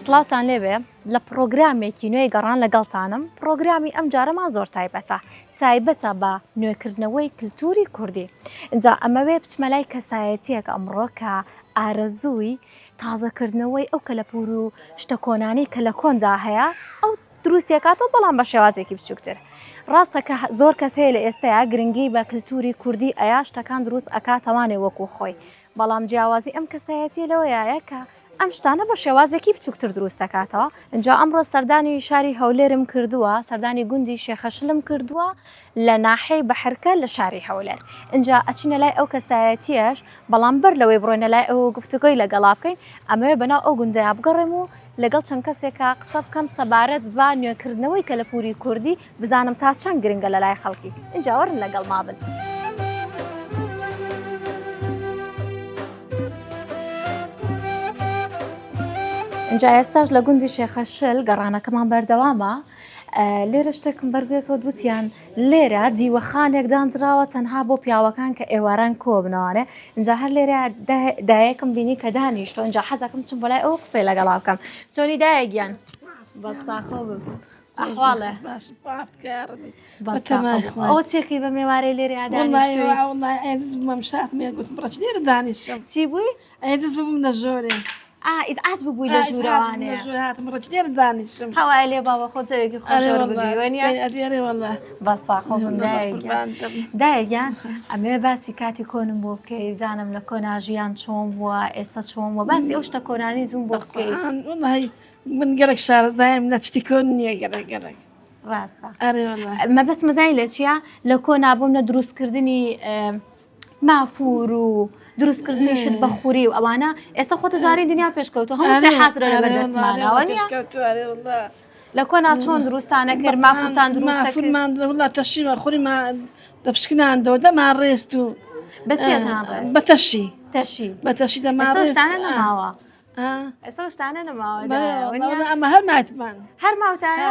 سڵاوتان لێبێ لە پڕۆگرامێکی نوێی گەڕان لەگەڵتانم پڕۆگرامی ئەم جارەمان زۆر تایبەتە تایبەتە بە نوێکردنەوەی کللتوری کوردی اینجا ئەمەوێ بچمە لای کەسایەتیەک ئەمڕۆ کە ئارەزووی تازەکردنەوەی ئەو کەلەپور و شتە کۆنانەی کە لە کۆندا هەیە ئەو دروستیەکاتەوە بەڵام بە شێوازێکی بچووکتر ڕاستە کە زۆر کەس هەیە لە ئێستایا گرنگی بە کللتوری کوردی ئەیا شتەکان دروست ئەکاتەوانێ وەکو خۆی بەڵام جیاوازی ئەم کەسایەتیە لەوەیە کە ئەم شتانە بە شێوازێکی بچووکتر دروست دەکاتەوە اینجا ئەمڕۆ سەردانی شاری هەولێرم کردووە سەردانی گوندی شێخەشلم کردووە لە ناحەی بەحرکە لە شاری هەولێر اینجا ئەچینە لای ئەو کەسایەتیەش بەڵام بەر لەوەی بڕۆینە لای ئەو گفتوگۆی لەگەڵا بکەین ئەمەوێ بەناو ئەو گوندەیا بگەڕێم و لەگەڵ چەند کەسێکا قسە بکەم سەبارەت بە نوێکردنەوەی کەلەپوری کوردی بزانم تا چەند گرنگە لەلای خەڵکی ئینجا وەرن لەگەڵما بن. ئینجا ئێستاش لە گوندی شێخە شل گەڕانەکەمان بەردەوامە لێرە شتێکم بەرگوێ کەوت وتیان لێرە دیوەخانێک دانراوە تەنها بۆ پیاوەکان کە ئێواران کۆبنەوانێ اینجا هەر لێرە دایەکم بینی کە دانیشتۆ اینجا حەزەکەم چم بەلای ئەو قسەی لەگەڵا بکەم چۆنی دایە گیان بەس ساخۆ بم ئەحواڵێ ئەوە چێکی بە مێوارەی لێرە دانیشتووی چی بووی؟ ئەیزز ببووم لە ژۆرێ. ئا ئیزعاج ببووی لە ژوورەوانێ. لە ژوور هاتم ڕەچ لێرە دانیشم. هەوای لێ بابە خۆ جەوێکی خۆش وەربگری وەنیە؟ ئەرێ ئەرێ وەڵا. بەس ساخۆ بم دایە گیان. دایە گیان ئەمەوێ باسی کاتی کۆنم بۆ بکەی بزانم لە کۆنا ژیان چۆن بووە ئێستا چۆن بووە باسی ئەو شتە کۆنانی زووم بۆ بکەی. وەڵی من گەلەک شارەزایم لە شتی کۆن نییە گەلەک گەلەک. ڕاستە. ئەرێ وەڵا. مەبەستم زانی لە چییە؟ لە کۆنا بووم لە دروستکردنی مافوور و دروستکردنی شت بە خوری و ئەوانە ئێستا خۆتە زاری دنیا پێشکەوتو هەموو شتێ حازرە لەبەر دەستمانەوە نییە لە کۆنا چۆن دروستانە کرد مافورتان دروست مافورمان وڵا تەشیوە خوریمان دەپشکناندەوە دەمان ڕێست و بە چیتان ڕێست بە تەشی تەشی بە تەشی دەمان ڕێست نەماوە ئێستا شتانە نەماوە ئەمە هەر ماتمان هەر ماوتانە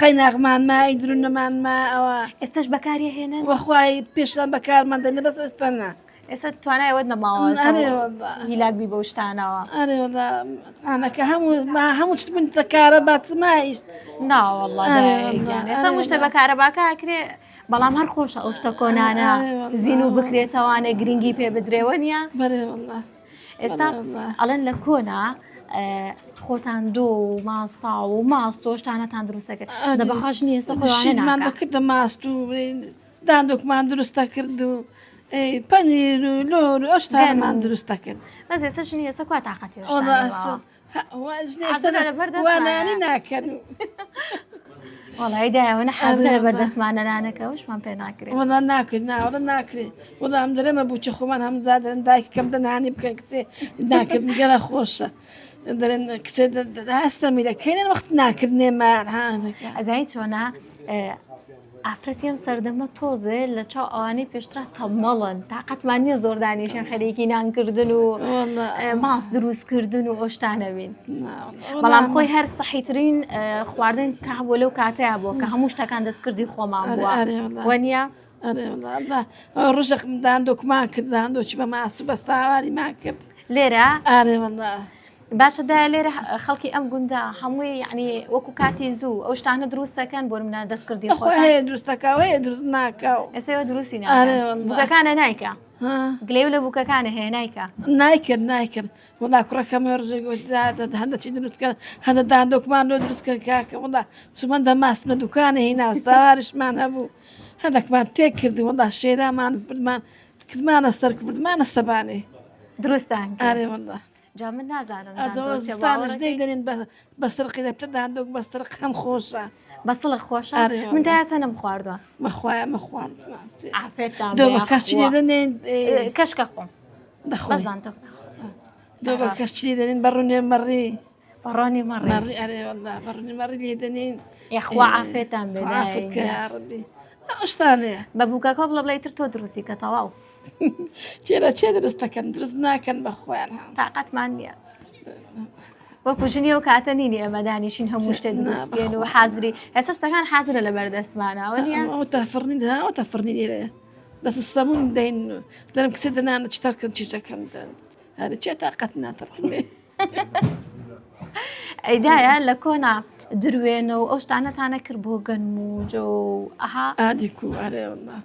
قەیناغمان مای درونەمان ما ئەوە ئێستش بەکاری هێنن وەخوای پێشان بەکارمان دەنێ بەس ئێستا نا ئێستا توانای ئەوەت نەماوە هیلاک بی بەو شتانەوە ئەرێ وەڵا ئانەکە هەموو ما هەموو شت بوون بە کارەبا چ مایش نا وەڵا ئێستا هەموو شتە بە کارەباکە ئەکرێ بەڵام هەر خۆشە ئەو شتە کۆنانە زین و بکرێتەوانێ گرنگی پێ بدرێوە نییە بەرێ وەڵا ئێستا ئەڵێن لە کۆنا خۆتان دۆ و ماستا و ماست و شتانەتان دروستە کرد دە بەخۆش نییە ئێستا خۆیانمان بەکردە ماست و داندۆکمان دروستە کرد و پەنیر و لۆر و ئەو شتانەمان دروستە کرد بەس ئێستا ژنی ئێستا کوا تاقەتی وانانی ناکەن وەڵی دایەوە حازرە لەبەر دەستمانە نانەکە وشمان پێ ناکرێت وەڵا ناکرێت ناوەڵە ناکرێت وەڵا ئەم دەرێمە بووچە خۆمان هەم زادەن دایکی کەم دەنانی بکەن کچێ ناکردن گەرە خۆشە دەرێن کچێ هەستەمی لە کەینەن وەخت ناکردنێ مان هانەکە ئەزانی چۆنا ئافرەتی ئەم سەردەمە تۆزێ لە چاو ئەوانەی پێشترا تەمەڵن تاقەتمان نییە زۆر دانیشن خەریکی نانکردن و ماست دروستکردن و ئەو شتانە بین بەڵام خۆی هەر سەحیترین خواردن کە هەبوو لەو کاتەیە بووە کە هەموو شتەکان دەستکردی خۆمان بووە وەنیە ڕژەکم داندۆکمان کرد داندۆچی بە ماست و بەستاواریمان کرد لێرە ئارێ وەڵا باشە دایە لێرە خەڵکی ئەم گوندە هەمووی یعنی وەکو کاتی زوو ئەو شتانە دروست دەکەن بۆ منە دەستکردی خۆ هەیە دروست دەکا و هەیە دروست ناکا و ئێستا ئێوە دروستی ناکەن بووکەکانە نایکا گلەیو لە بووکەکانە هەیە نایکا نایکرد نایکرد وەڵا کوڕەکەم ڕژێک هەندە چی دروست کە هەندە داندۆکمان لۆ دروست کرد کاکە وەڵا چمەندە ماستمە دوکانە هینا و ساوارشمان هەبوو هەندێکمان تێک کرد وەڵا شێرامان بردمان کردمانە سەر بردمانە سەبانێ دروستان ئارێ وەڵا جا من نازانم زستانش نەی دەنێن بە سرقی دەبتە داندۆک بە سرق هەم خۆشە بە سڵق خۆشە من تا ئێستا نەمخواردووە بەخوایە مەخوارد عافێتان دۆ بە کەس چی دەنێن کەشکە خۆم دەخۆم دۆ بە کەس چی دەنێن بە ڕوونێ مەڕی بەڕۆنی مەڕی مەڕی ئەرێ والله بە ڕوونی مەڕی لێ دەنێن یاخوا عافێتان بێ عافت کە یا ڕەبی ئەو شتانەیە بە بووکەکە بڵێ بڵێ تر تۆ دروستی کە تەواو چێرە چێ دروست دەکەن دروست ناکەن بە خۆیان تاقەتمان نییە وەکو ژنی ئەو کاتە نینی ئێمە دانیشین هەموو شتێ دروست بکەین و حازری ئێستا شتەکان حازرە لە بەردەستمانەوە نییە ئەو تافڕنی ئەو تافڕنی لێرەیە دەست سەمون دەین دەرم کچە دەنانە چی تەرکن چیچەکەن هەرە چێ تاقەت ناتەرکن. ئەی دایە لە کۆنا دروێنە و ئەو شتانەتانە کرد بۆ گەنم و جۆ و ئەها ئادی کو ئەرێ والله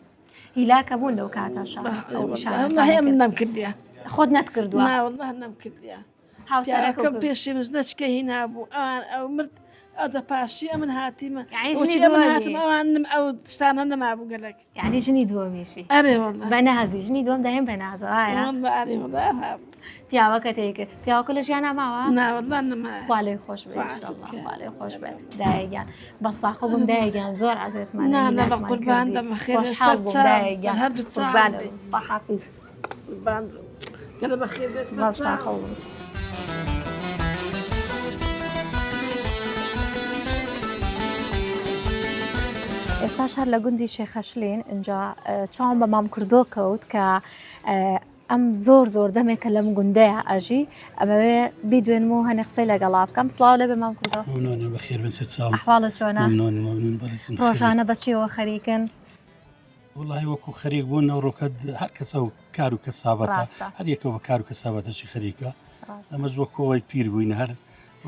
هیلاکە بوون لەو کاتەشا ئەو ئیشانەتانە والله کرد. من نەمکردیە خۆت نەتکردووە نا والله نەمکردیە هاوسەرەکەو پیاوەکەم کرد. پێشی منش نەچکە هینابوو ئەوان ئەو مرد ئەوجا پاشی ئەمن هاتیمە یعنی ژنی وەچی ئەمن دووەمی. هاتم ئەوان نم ئەو شتانە نەمابوو گەلەک یعنی ژنی دووەمیشی ئەرێ والله بە نازی ژنی دووەم دایم بە نازە وایە والله ئەرێ والله ئەوها بوو. پیاوەکە تێکرد پیاوەکە لە ژیانا ماوە نا والله نەمایە خوا لێی خۆش بێ خوا ئینشەڵڵا عافیت کە. خوا لێی خۆش بێ دایە گیان بەس ساقە بووم دایە گیان زۆر عەزێتمان نا نا بە هیلاکمان قوربان کردی دە بەخێر بێ خۆشحاڵ سەر بووم چاوم دایە سەر گیان هەردوو چاوم قوربانت بێ بم خواحافیز قوربان بم گەلە بەخێر بێ سەر بەس چاوم ساقە بووم. ئێستاش هەر لە گوندی شێخەشلین ئینجا چاوم بە مام کوردۆ کەوت کە ئەم زۆر زۆر دەمێکە لەم گوندەیە ئەژی ئەمەوێ بیدوێنم و هەنێ قسەی لەگەڵا بکەم سڵاو لێ بێ مام کوردۆ ممنونم بەخێر بن سەر چاوم ئەحواڵت چۆنە ممنونم ممنون بەڕێزم بەخێر بن. ڕۆژانە بە چیەوە خەریکن وەڵاهی وەکو خەریک بوون ئەوڕۆکە هەر کەسە و کار و کەسابەتە ڕاستە. هەر یەکەوە بە کار و کەسابەتەشی خەریکە ڕاستە. ئەمەش وەکو ئەوەی پیر بووین هەر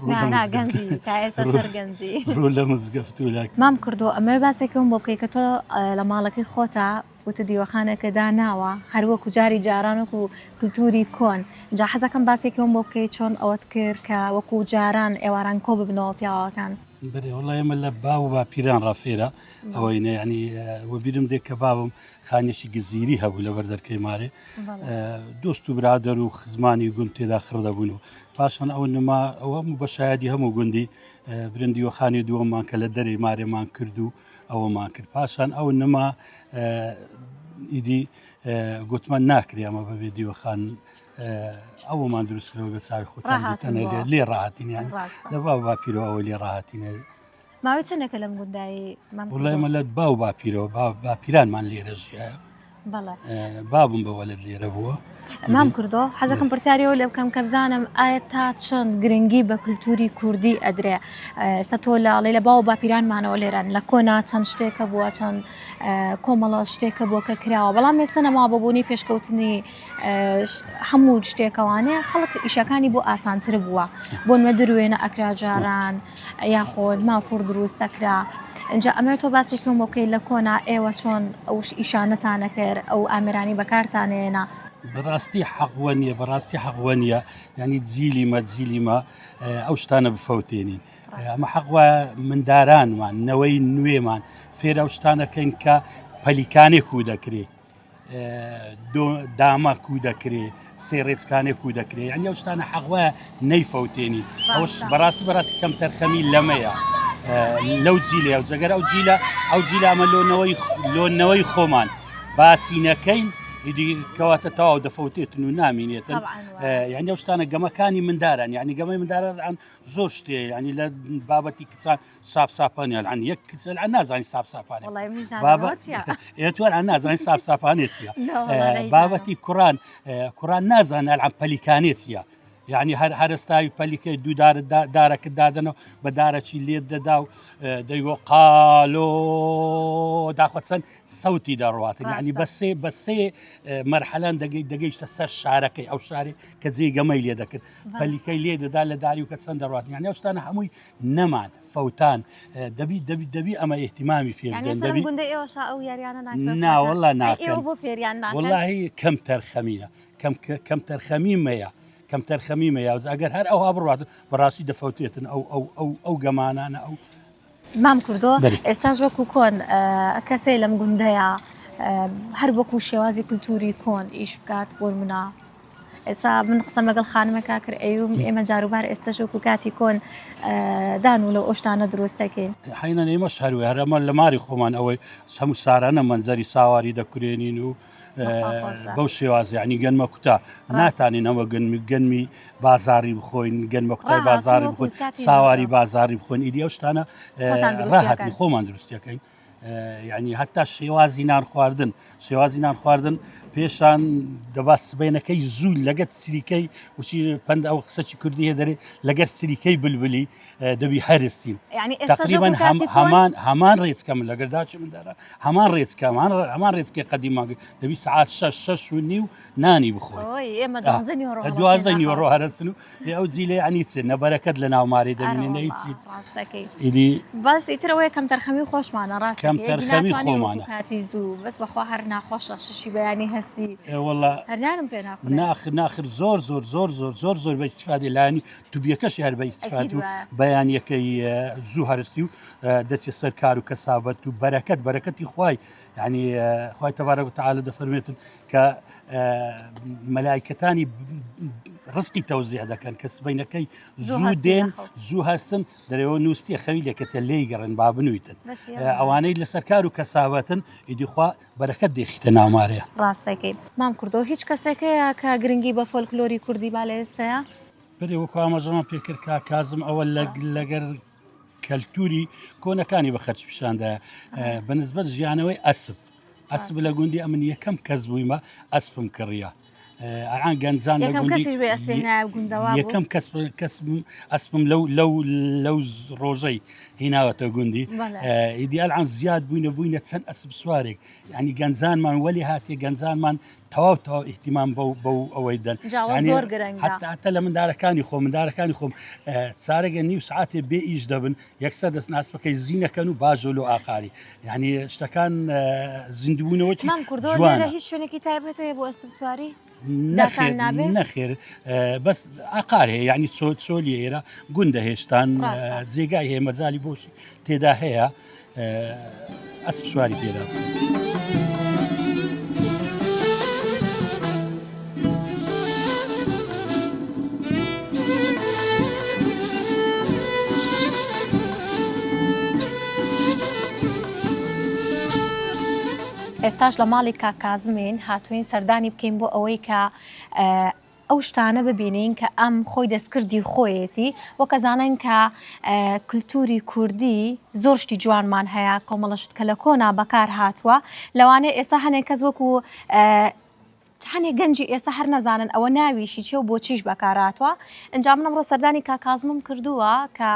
ڕوو نا لە نا مزگەفت گەنجی تا ئێستا ڕوو- هەر گەنجی ڕوو لە مزگەفت و لە مام کوردۆ ئەمەوێ باسێکم بۆ بکەی کە تۆ لە ماڵەکەی خۆتا وتت دیوەخانێکە داناوە هەر وەکو جاری جاران وەکو کلتوری کۆن جا حەزەکەم باسێکم بۆ بکەی چۆن ئەوەت کرد کە وەکو جاران ئێواران کۆ ببنەوە پیاوەکان. بەرێ وەڵا ئێمە لە باو و باپیران ڕا فێرە ئەوەینە یعنی وەبیرم دێ کە بابم خانیەکی گزیری هەبوو لەبەر دەرکەی مارێ دۆست و برادەر و خزمانی گوند تێدا خڕ دەبوون و پاشان ئەو نما ئەوە بە شایەدی هەموو گوندی برن دیوەخانی دووەممان کە لە دەرێ مارێمان کرد و ئەوەمان کرد پاشان ئەو نما ئیدی گوتمان ناکرێ ئەمە بەبێ دیوەخان ئەوەمان دروستکرەوە بە چاوی خۆتان دیتەنە لێ ڕاهاتینیان لە باو باپیرەوە ئەوە لێ ڕاهاتینە ماوەی چەندێکە لەم گوندایی مام وڵای ئەمە لە باو باپیرەوە باپیرانمان لێرە ژیایە بەڵێ بابم بە وەلد لێرە بووە مام کوردۆ حەزەکەم پرسیاریەوە لێ بکەم کە بزانم ئایا تا چەند گرنگی بە کولتوری کوردی ئەدرێ ئێستا تۆ لاڵێ لە باو باپیرانمانەوە لێرەن لە کۆنا چەند شتێکە بووە چەند کۆمەڵە شتێکە بووە کە کراوە بەڵام ئێستا نەما بە بوونی پێشکەوتنی هەموو شتێکەوانەیە خەڵک ئیشەکانی بۆ ئاسانتر بووە بۆ نمە دروێنە ئەکرا جاران یاخۆد مافوڕ دروست دەکرا ئینجا ئەمەوێ تۆ باسێکم بۆ بکەی لە کۆنا ئێوە چۆن ئەو ئیشانەتان ئەکرد ئەو ئامێرانی بەکارتان ئێنا. بەڕاستی حەق وە نییە بەڕاستی حەق وە نییە یعنی جیلی مە جیلی مە ئەو شتانە بفەوتێنین ئەمە حەق وایە مندارانمان نەوەی نوێمان فێرە ئەو شتانەکەین کە پەلیکانێک و دەکرێت دامە کو دەکرێ سێ ڕێچکانێ کو دەکرێ یعنی ئەو شتانە حەق وایە نەیفەوتێنی ئەوش بەڕاستی بەڕاستی کەم تەرخەمی لەمەیە لەو جیلە و جەگەر ئەو جیلە ئەو جیلە ئەمە لۆنەوەی لۆنەوەی خۆمان باسی نەکەین ئیدی کەواتە تەواو دەفەوتێتن و نامینێتن یعنی ئەو شتانە گەمەکانی منداران یعنی گەمەی منداران زۆر شتێ ینی لە بابەتی کچان ساپ ساپانێ الان یەک کچ الان نازانی ساپ ساپانێ وەڵای منیش نازانم بابە ئەوە چییە. ئێ تۆ الان نازانی ساپ ساپانێ چییە نا وەڵا نەیزانم. بابەتی کوڕان کوڕان نازانن الان پەلیکانێ چییە یعنی هەر هەرستاوی پەلیکەی دوو دارت دا- دارەکت دادەنەوە بە دارەکی لێت دەدا و دەیگۆ قالۆ داخۆ چەند سەوتی دەڕواتن یعنی ڕاستە. بە سێ بە سێ مەرحەلان دەگەی دەگەیشتە سەر شارەکەی ئەو شارێک کە جێی گەمەی لێ دەکرد بەڵێ. پەلیکەی لێ دەدا لە داری و کە چەند دەڕواتن یعنی ئەو شتانە هەمووی نەمان فەوتان دەبی دەبی دەبی ئەمە ئیهتیمامی پێ یعنی بدەن ئێستا لەم دەبی گوندەی ئێوەشا ئەو یاریانە ناکرێت نا وەڵا ئەی ناکەن ئێوە بۆ فێریان ناکەن وەڵاهی کەم تەرخەمینە کەم کەم تەرخەمیمەیە کەم تەرخەمیمەیە ئەگەر هەر ئەوها بڕات بەڕاستی دەفەوتێتن ئەو ئەو ئەو ئەو گەمانانە ئەو مام کوردۆ بەری. ئێستاش وەکو کۆن کەسێ لەم گوندەیە هەر وەکو شێوازی کولتوری کۆن ئیش بکات بۆ نمونە ئێستا من قسەم لەگەڵ خانمێکا کرد ئەیوم ئێمە جاروبار ئێستەش وەکو کاتی کۆن دان و لەو ئەو شتانە دروست دەکەین. حەینەن ئێمەش هەر وێ هەر ئەمە لە ماری خۆمان ئەوەی هەموو سارانە مەنزەری ساواری دەکورێنین و بەخوا خۆشە. بەو شێوازە یعنی گەنمە کوتا ناتانین ئەوە گەنمی گەنمی بازاری بخۆین گەنمە کوتای ڕاهاتن بازاری وەکو بخۆین کاتی ساواری زۆر. بازاری بخۆین ئیدی ئەو شتانە خۆتان دروستی ڕاهاتین ئەکەن. خۆمان دروستیەکەین. یعنی هەتا شێوازی نان خواردن شێوازی نان خواردن پێشان دەبا سبینەکەی زوو لەگەت سریکەی وچی پند ئەو قسەی کوردی هەیە دەرێ لەگەر سریکەی بلبلی دەبی هەرستین تقریبا هەمان هەمان ڕێچکەم لەگەر داچی مندارە هەمان ڕێچکە هەمان ڕێچکە قەدیمان دەبی سعات 6 6 و نیو نانی بخۆی دوازدە نیوەڕۆ هەرستن و لێ ئەو جیلەی عنی چ نە بەرەکەت لە ناو ماری دەبینێ نە هیچ ڕاستەکەی ئیدی بەس ئیتر ئەوەیە کەم تەرخەمی خۆشمانە ڕاست کەم تەرخەمی خۆمانە کاتی زوو بەس بەخوا هەر ناخۆشە شەشی بەیانی هەستی وەڵا هەر نانم پێ ناخورێ ناخر ناخر زۆر زۆر زۆر زۆر زۆر زۆر بە ئیستیفادە لایەنی توبیەکەشی هەر بە ئیستیفاد و بەیانیەکەی زوو هەرستی و دەچێت سەر کار و کەسابەت و بەرەکەت بەرەکەتی خوای یعنی خوای تەبارەک و تەعالا دەفەرمێتن کە مەلایکەتانی ڕزقی تەوزیع دەکەن کە سبینەکەی زوو دێن زوو هەستن دەرەوە نووسە خەوی لەکەتە لێی گەڕن با بنویتن ئەوانەی لەسەر کار و کەساوەتن ئیدیخوا بەرەکەت دێخیتە ناومارەیە ڕاستەکەی مام کوردۆ هیچ کەسێکەیە کە گرنگی بە فۆلکلۆری کوردی با لە ئێستایا بەرێ وەکو ئاماژەمان پێکرد کا کازم ئەوە لەگەر کەلتوری کۆنەکانی بە خەرج پیشاندا بە نسبەت ژیانەوەی ئەسپ ئەسپ لە گوندی ئەمن یەکەم کەس بوویمە ئەسپم کڕیە ئەعان گەنجان لە گوندی یەکەم کەس کەس ئەسپم لەو لەو لەو ڕۆژەی هیناوەتە گوندی ئیدی ئەلعان زیاد بووینە بووینە چەند ئەسپ سوارێک ینی گەنجانمان وەلی هاتێ گەنجانمان تەواو تەواو ئیهتیمام بەو بەو ئەوەی دەن زۆر گرنگە حتا حتا لە مندارەکانی خۆم مندارەکانی خۆم چارەگە نیو سعاتێ بێ ئیش دەبن یەکسەر دەست ناسپەکەی زینەکەن و باژۆ لۆ ئاقاری یعنی شتەکان زیندبوونەوە مام کوردۆ لێرە هیچ شوێنێکی تایبەت هەیە بۆ ئەسپ سواری نەخێر نەخێر بەس ئاقار هەیە یعنی چۆ چۆلی ئێرە گوندە هێشتان جێگای هەیە مەجای بۆشی تێدا هەیە ئەسپ سواری تێدا بکەن. ئێستاش لە ماڵی کاک کازمین هاتوین سەردانی بکەین بۆ ئەوەی کە ئەو شتانە ببینین کە ئەم خۆی دەستکردی خۆیەتی وەک ئەزانن کە کلتوری کوردی زۆر شتی جوانمان هەیە کۆمەڵە شت کە لە کۆنا بەکار هاتووە لەوانەیە ئێستا هەنێک کەس وەکو هەنێک گەنجی ئێستا هەر نەزانن ئەوە ناویشی چیە و بۆچیش بەکاراتوە ئەنجام من ئەمڕۆ سەردانی کاک کازمم کردووە کە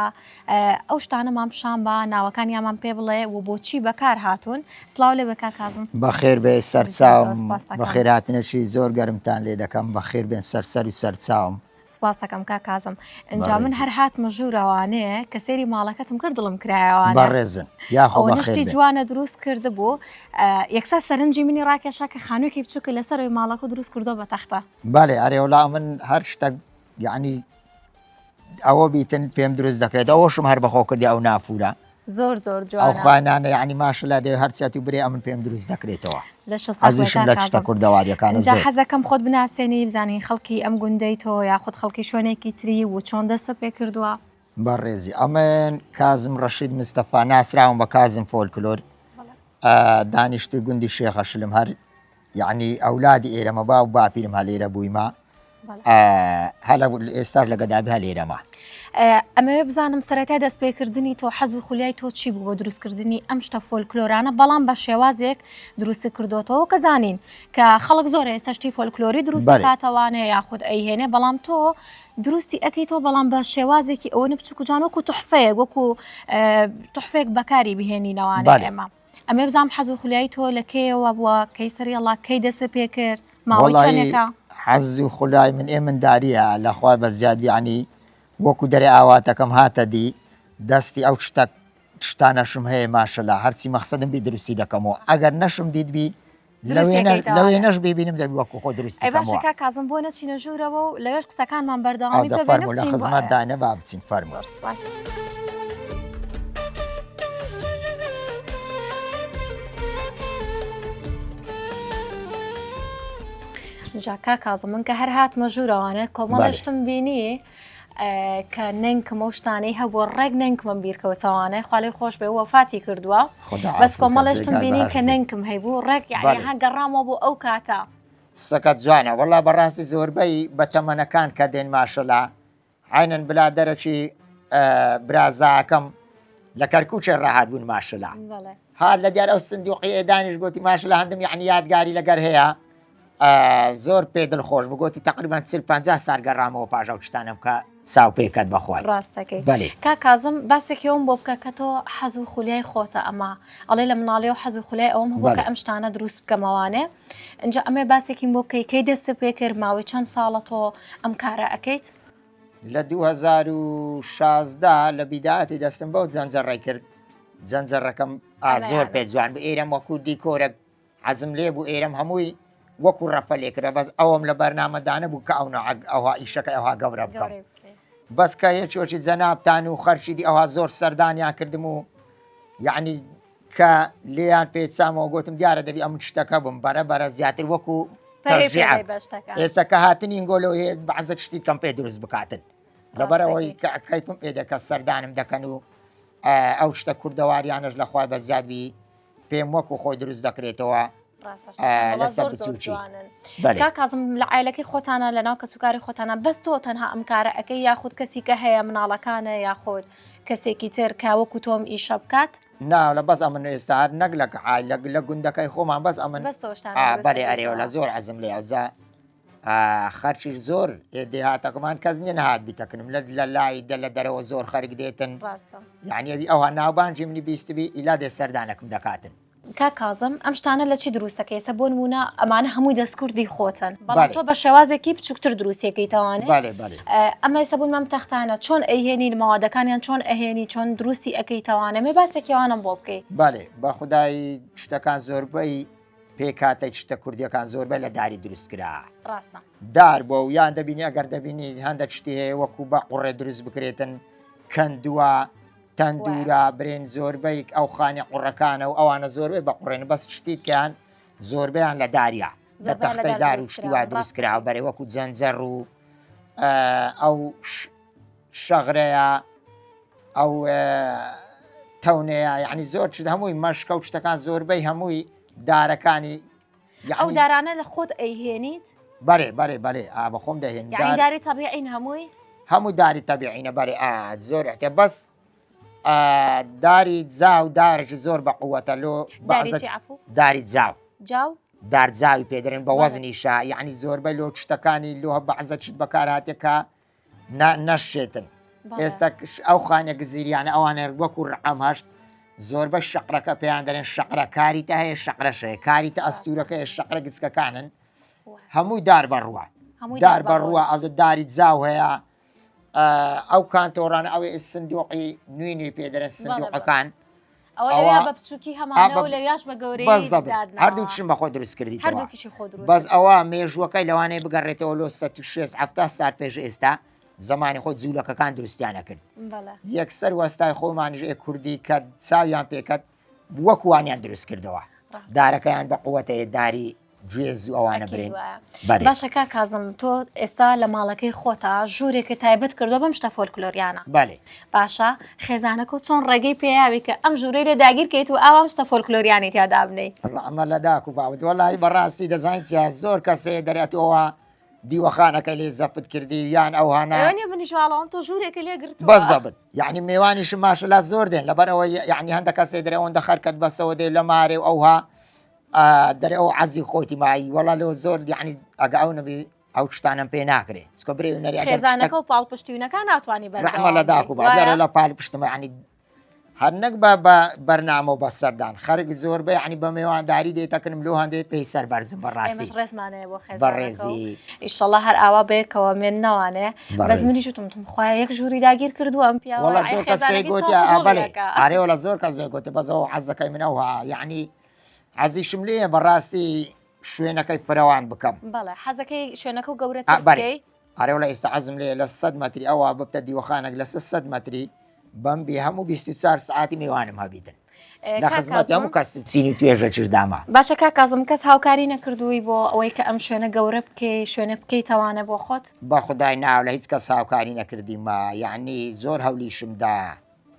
ئەو شتانەمان پیشان بە ناوەکانیانمان پێ بڵێ و بۆچی بەکار هاتوون سڵاو لێ بێ کاک کازم. بەخێر بێ سەرچاوم بەخێرهاتنێکی زۆر گەرمتان لێ دەکەم بەخێر بێن سەرسەر و سەرچاوم. سپاست دەکەم کاک کازم ئینجا من هەر هاتمە ژوورەوانێ کە سەیری ماڵەکەتم کرد دڵم کرایەوانێ بەڕێزن یاخۆ ئەوەنە بەخێر شتی بێن. جوانە دروست کردبوو یەکسەر سەرنجی منی ڕاکێشا کە خانوویەکی بچووکە لەسەرەوەی ماڵەکە دروست کردووە بە تەختە. بەڵێ ئەرێ وەڵا من هەر شتەک یەعنی ئەوە بیتن پێم دروست دەکرێت ئەوەشم هەر بەخۆ کردی ئەو نافورە زۆر زۆر ئەو جوانە خوانانە یعنی ماشەلا دەوێ هەرچەت و برێ ئەمن پێم دروست دەکرێتەوە لە شە ساڵ حەزیشم لە شتە کوردەواریەکانە جا زۆر حەزەکەم خۆت بناسێنی بزانین خەڵکی ئەم گوندەی تۆ یاخود خەڵکی شوێنێکی تری و چۆن دەستت پێ کردووە بەڕێزی ئەمن کازم ڕەشید مستەفا ناسراوم بە کازم فۆلکلۆر دانیشتوی گوندی شێخە شلم هەر یعنی ئەولادی ئێرەمە باو باپیرم هەلێرە بوویمە هەلە ئێستاش لە گەدابی هەلێرەمە. ئەمەوێ بزانم سەرەتای دەستپێکردنی تۆ حەز و خولیای تۆ چی بوو بۆ دروستکردنی ئەم شتە فۆلکلۆرانە بەڵام بە شێوازێک دروستی کردوتەوە کە زانین کە خەڵک زۆر ئێستا شتی فۆلکلۆری دروست کاتەوانێ یاخود ئەیهێنێ بەڵام تۆ دروستی ئەەکەیتەوە بەڵام بە شێوازێکی ئەوە بچوک و جوان وەکو تحفەیەک وەکو تحفێک بەکاری بهێنینەوانە ئێمە. ئەمێ بزانم حەز و خولیای تۆ لە کەیەوە بووە کەی سەری ئەڵا کەی دەست پێ کرد ماوەی چەندێکە؟ حەز و خولای من ئێ منداریە لە خوای بە زیاد یعنی وەکو دەرێ ئاواتەکەم هاتە دی دەستی ئەو شتە شتانەشم هەیە ماشەلا هەرچی مەخسەدم بی دروستی دەکەمەوە ئەگەر نەشم دیت بی لەوێ نەش ببینم دەبی وەکو خۆ دروستی ئەی باشە کاک کازم بۆ نەچینە ژوورەوە و لەوێش قسەکانمان بەردەوامی پێ بێنە فەرموو لە خزمەت دانە با بچین فەرموو. زۆر سوپاس. جا کاک کازم من کە هەر هاتمە ژوورەوانە کۆمەڵێ شتم بینی کە نەنکم ئەو شتانەی هەبوو ڕێک نەنکمم بیرکەوتەوانێ خوا لێی خۆش بێ وەفاتی کردووە بەس کۆمەڵێ شتم بینی کە نەنکم هەیبوو ڕێک یعنی ها گەڕامەوە بۆ ئەو کاتە. قسەکەت جوانە وەڵا بەڕاستی زۆربەی بەتەمەنەکان کە دێن ماشەلا عەینەن بلادەرەکی برازاکەم. لە کەرکووکێ ڕاهات بوون ماشەلا هات لە دیار ئەو سندوقی ئێدانیش گوتی ماشەلا هەندم یعنی یادگاری لەگەر هەیە زۆر پێ دڵخۆش بگوتی تقریبان 40 50 سال گەڕامەوە پاش ئەو شتانم کە چاو پێکەت بەخوای ڕاستەکەی بەێ کا کازم باسێکی ئەوم بۆ بکە کە تۆ حەز و خولیای خۆتە ئەمە ئەڵێ لە مناڵی و حەز و خولیای ئەوم هەبوو کە ئەم شتانە دروست بکەمەوانێ اینجا ئەمێ باسێکیم بۆ بکەی کەی دەست پێ کرد ماوەی چەند ساڵە تۆ ئەم کارە ئەەکەیت لە 2016 لە بیداەتی دەستم بەو جەنجەڕی کرد جەنجەڕەکەم ئازۆر پێ جوان بە ئێرەم وەکو دیکۆرەک حەزم لێ بوو ئێرەم هەمووی وەکو ڕەفە لێکرا بەس ئەوەم لە بەرنامەدانە بوو کە ئەو نەعەگ ئەوها ئیشەکە ئەوها گەورە بکەم بەس کە یەکێکی جەنابتان و خەرکی دی ئەوها زۆر سەردانیان کردم و یعنی کە لێیان پێچامەوە گوتم دیارە دەبی ئەم شتەکە بم بەرە بەرە زیاتر وەکو ئێستا کە هاتنی گۆلۆ بەعزە شتی کەم پێ دروست بکاتن لەبەرەوەی کە کەیفم پێ دەکە سەردانم دەکەن و ئەو شتە کوردەواریانەش لە خوای بە زیادبی پێم وەکو خۆی دروست دەکرێتەوە لەسەر بچوکی کاک کازم لە عایلەکەی خۆتانە لە ناو کەسوکاری خۆتانە بەس تۆ تەنها ئەم کارە ئەەکەی یاخود کەسی کە هەیە مناڵەکانە یاخود کەسێکی تر کە وەکو تۆم ئیشە بکات نا لە بەس ئەمن ئێستا هەر نەک لە عایلە لە گوندەکەی خۆمان بەس ئەمن بەرێ ئەرێەوە لە زۆر عەزم لێ ئەوجا خەرچیش زۆر دێهاتەکەمان کەس نییە نهات بیتەکنم لە لە لای دە لە دەرەوە زۆر خەرک دێتن یعنی ئەوی ئەوها ناوبانجی منی بیستبی ئیلا دێ سەردانەکم دەکاتن. کاک کازم ئەم شتانە لە چی دروستەکەی ئێستا بۆ نموونە ئەمانە هەمووی دەستکردی خۆتن بەڵام تۆ بە شێوازێکی بچووکتر دروستیەکەیتەوانێ ئەمە ئێستا بوون مەم تەختانە چۆن ئەیهێنی مەوادەکانیان چۆن ئەهێنی چۆن دروستی ئەەکەیتەوانە مێ باسێکیوانم بۆ بکەی بەێ بە خودای شتەکان زۆربەی پێکهاتەی شتە کوردیەکان زۆربە لە داری دروست کرا ڕاستە دار بۆ و یان دەبینی ئەگەر دەبینی هەندێک شتی هەیە وەکو بە قوڕێ دروست بکرێتن کەندووە تەندورا برێن زۆربەی ئەو خانی قوڕەکانە و ئەوانە زۆربەی بە قوڕێن بەس شتیکیان زۆربەیان لە داریا لە تەختەی دار و شتی وا دروست کرا بەرێ وەکو جەنجەڕ و ئەو شەغرەیە ئەو تەونەیە یعنی زۆر چ هەمووی مەشکە و شتەکان زۆربەی هەمووی دارەکانی ئەو دارانە لە خۆت ئەیهێنیت بەێ بەێ بەێ ئا بە خۆم دەهێن داری تەبیعین هەمووی هەموو داری تەبیعینە بەێ ئا زۆر احتە بەس داری جاو دارێکی زۆر بە قووەتە لۆ داری جاو جاو دارجاوی پێدرێن بە وەزنیشە یعنی زۆربەی لۆ شتەکانی لۆ بەعزە چیت بەکار هاتێکە نەشێتن ئێستا ئەو خانە گزیریانە ئەوانە وەکو ڕقم هەشت زۆربە شەقرەکە پێیان دەرێن شەقرە کاری تە هەیە شەقرەشەیە کاری تە ئەستورەکە شەقرە گچکەکانن هەمووی دار بەڕووە دار بەڕووە ئەو داری جاو هەیە ئەو کانتۆرانە ئەوەی سندوقی نوێنی پێدەرن سندوقەکان ئەوە بە بچووکی هەمانە و لەویاش بە گەورەی هەردووکشم بەخۆ دروست کردی بەس ئەوە مێژووەکەی لەوانەیە بگەڕێتەوە لۆ 16 سال پێش ئێستا زمانی خۆ جوولەکەکان دروستیانە کرد یەکسەر وەستای خۆمانیش ئێ کوردی کە چاویان پێکەت وەکوانیان دروست کردەوە دارەکەیان بە قووەتەیە داری گوێز و ئەوانە برێن باشە کا کازم تۆ ئێستا لە ماڵەکەی خۆتا ژوورێکە تایبەت کردو بەم شتە فۆلکلۆریانە بەێ باشە خێزانەکە چۆن ڕێگەی پێیاوی کە ئەم ژوورەی لێ داگیرکەیت و ئاوام شتە فۆلکلۆریانی تیا دابنەی ئەمە لە داک و باوت وەڵی بەڕاستی دەزانین چیا زۆر کەسێ دەرێتەوە دیوەخانەکە لێ زەفت کردی یان ئەو هانا منیش واڵام تۆ ژوورێکە لێ گرت بەزەبت یعنی میوانیشم ماشەلا زۆر دێن لەبەر ئەوەی یعنی هەندە کەسێ دەرێ ئەوەندە خەرکەت بەسەوە دێ لە مارێ و ئەوها دەرێ ئەو عەزی خۆیتی مایی وەڵا لۆ زۆر یعنی ئەگە ئەو نەبی ئەو شتانم پێ ناکرێ چکە برێ نەری خێزانەکە و پاڵپشتیونەکە ناتوانانی بەرەمە لە داک و بابێرە لە پاڵ پشتمە ینی هەر نەک بە بە بەرنامە و بە سەردان خەرک زۆر بە ینی بە مێوانداری دێتەکنم لۆ هەندێک پێی سەر بەرزم بەڕاستی ڕێزمانەیە بۆ بەڕێزی ئیشەڵا هەر ئاوا بەیەکەوە مێن نەوانێ بەس منیش وتم تم خوایە یەک ژووری داگیر کردووە ئەم پیاوە وەڵا زۆر کەس پێی گوتیا بەڵێ ئارێ وەڵا زۆر کەس پێی گوتە بەس ئەو حەزەکەی من ئەوها یعنی حەزیشم لێیە بەڕاستی شوێنەکەی فرەوان بکەم بەڵێ حەزەکەی شوێنەکە و گەورەتر بکەی ئارێ وەڵا ئێستا حەزم لێیە لە 100 مەتری ئەوە ببتە دیوەخانێک لە 100 مەتری بەم بێ هەموو 24 سعاتی میوانم هەبیتن لە خزمەتی هەموو کەس چین و توێژەکیش داما. باشە کاک کازم کەس هاوکاری نەکردووی بۆ ئەوەی کە ئەم شوێنە گەورە بکەی شوێنە بکەیتەوانە بۆ خۆت؟ بەخودای ناو لە هیچ کەس هاوکاری نەکردیمە یەعنی زۆر هەولیشم دا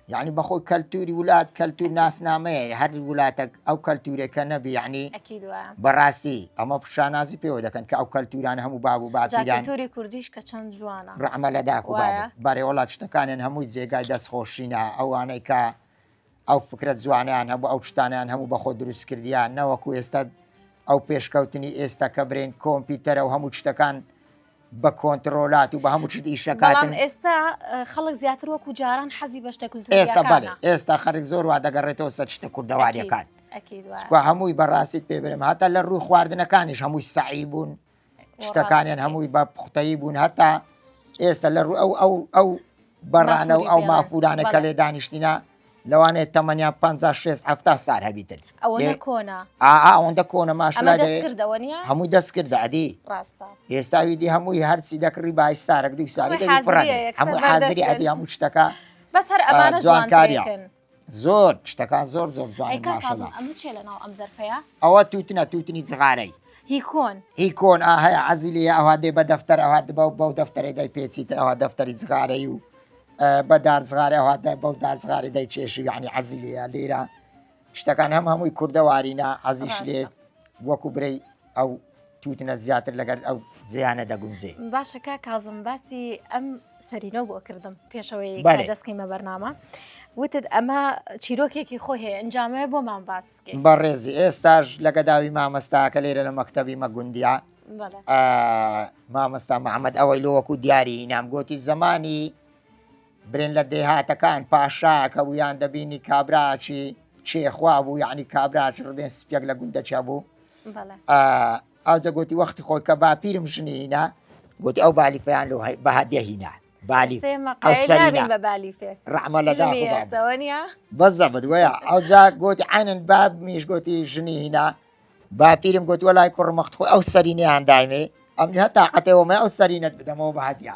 یەعنی بەخۆی کەلتوری ولات کەلتور ناسنامەیە هەر ولاتەک ئەو کەلتورێکە نەبی یەعنی ئەکید وایە. بەڕاستی ئەمە شانازی پێوە دەکەن کە ئەو کەلتورانە هەموو باب و جا باپیران کەلتوری کوردیش کە چەند جوانە ڕەحمە لە داک و وایە؟ بابت بەرێ وەڵا شتەکانیان هەمووی جێگای دەستخۆشینە ئەوانەی کە. ئەو فکرە جوانیان هەبوو ئەو شتانیان هەموو بەخۆ دروست کردیان نەوەکو ئێستا ئەو پێشکەوتنی ئێستا کە برێن کۆمپیوتەرە و هەموو شتەکان بە کۆنتترۆلات و بە هەموو شت ئیشەکاتن ئێستا خەڵک زیاتر وەکو جاران حەزی بە شتە ئێستا بەڵێ ئێستا خەرک زۆر وا دەگەڕێتەوە سەر شتە کوردەواریەکان سکوا هەمووی بەڕاستیت پێ برم هەتا لە ڕووی خواردنەکانیش هەمووی سەعی بوون شتەکانیان هەمووی بە پوختەیی بوون هەتا ئێستا لە ڕوو ئەو ئەو ئەو بەڕانە و ئەو مافورانە کە لێ دانیشتینە لەوانەیە تەمەنیان 50 60 70 سال هەبیتن ئەوەندە کۆنە ئەوەندە کۆنە ماشلا دەستکردەوە نیە هەمووی دەستکردە ئەدی ڕاستە ئێستا ویدی هەمووی هەرچی دەکڕی بای سارەک دوو ساری دەبی فڕە هەموو حازری ئەدی هەموو شتەکە بەس هەر ئەمانە جوانکاریە زۆر شتەکان زۆر زۆر جوان ئەی کاک کازم ئەمە چیە لەناو ئەم زەرفەیە؟ ئەوە تووتنە تووتنی جغارەی هی کۆن هی کۆن ئا هەیە عەزی لێیە ئەوها دێ بە دەفتەر ئەوها بەو بەو دەفتەرەی دای پێچیتر ئەوها دەفتەری جغارەی و بە دار جغارە ئەوها دە بەو دار جغارەی دای چێشی یعنی عەزی لێیە لێرە شتەکان هەم هەمووی کوردەوارینە عەزیش لێ وەکو برەی ئەو تووتنە زیاتر لەگەر ئەو جێیانە دەگونجێ. باشە کاک کازم باسی ئەم سەرینە بۆ کردم پێشەوەی دەستکەیمە بەرنامە وتت ئەمە چیرۆکێکی خۆی هەیە ئەنجامەیە بۆمان باس بکەیت بەڕێزی ئێستاش لەگە داوی مامەستاکە لێرە لە مەکتەبی مە گوندیا مامەستا محەممەد ئەوەی لۆ وەکو دیاری نام گۆتی زمانی برێن لە دێهاتەکان پاشاکە بوو یان دەبینی کابراچی چێخوا بوو یعنی کابراچ ڕدێن سپیەک لە گوندەچە بوو ئەوجە گوتی وەختی خۆی کە باپیرم ژنی هینا گوتی ئەو بالیفیان لۆ بە هەدیە هینا بالی بە بالیفێ ڕەحمە لە بەزەبت وەیە ئەوجا گوتی عینن بابمیش گوتی ژنی هینا باپیرم گوتی وەلای کوڕم وەخت خۆی ئەو سەرینەیان دایمێ ئەمنی هەتا قەتەوەمە ئەو سەرینەت بدەمەوە بە هەدیە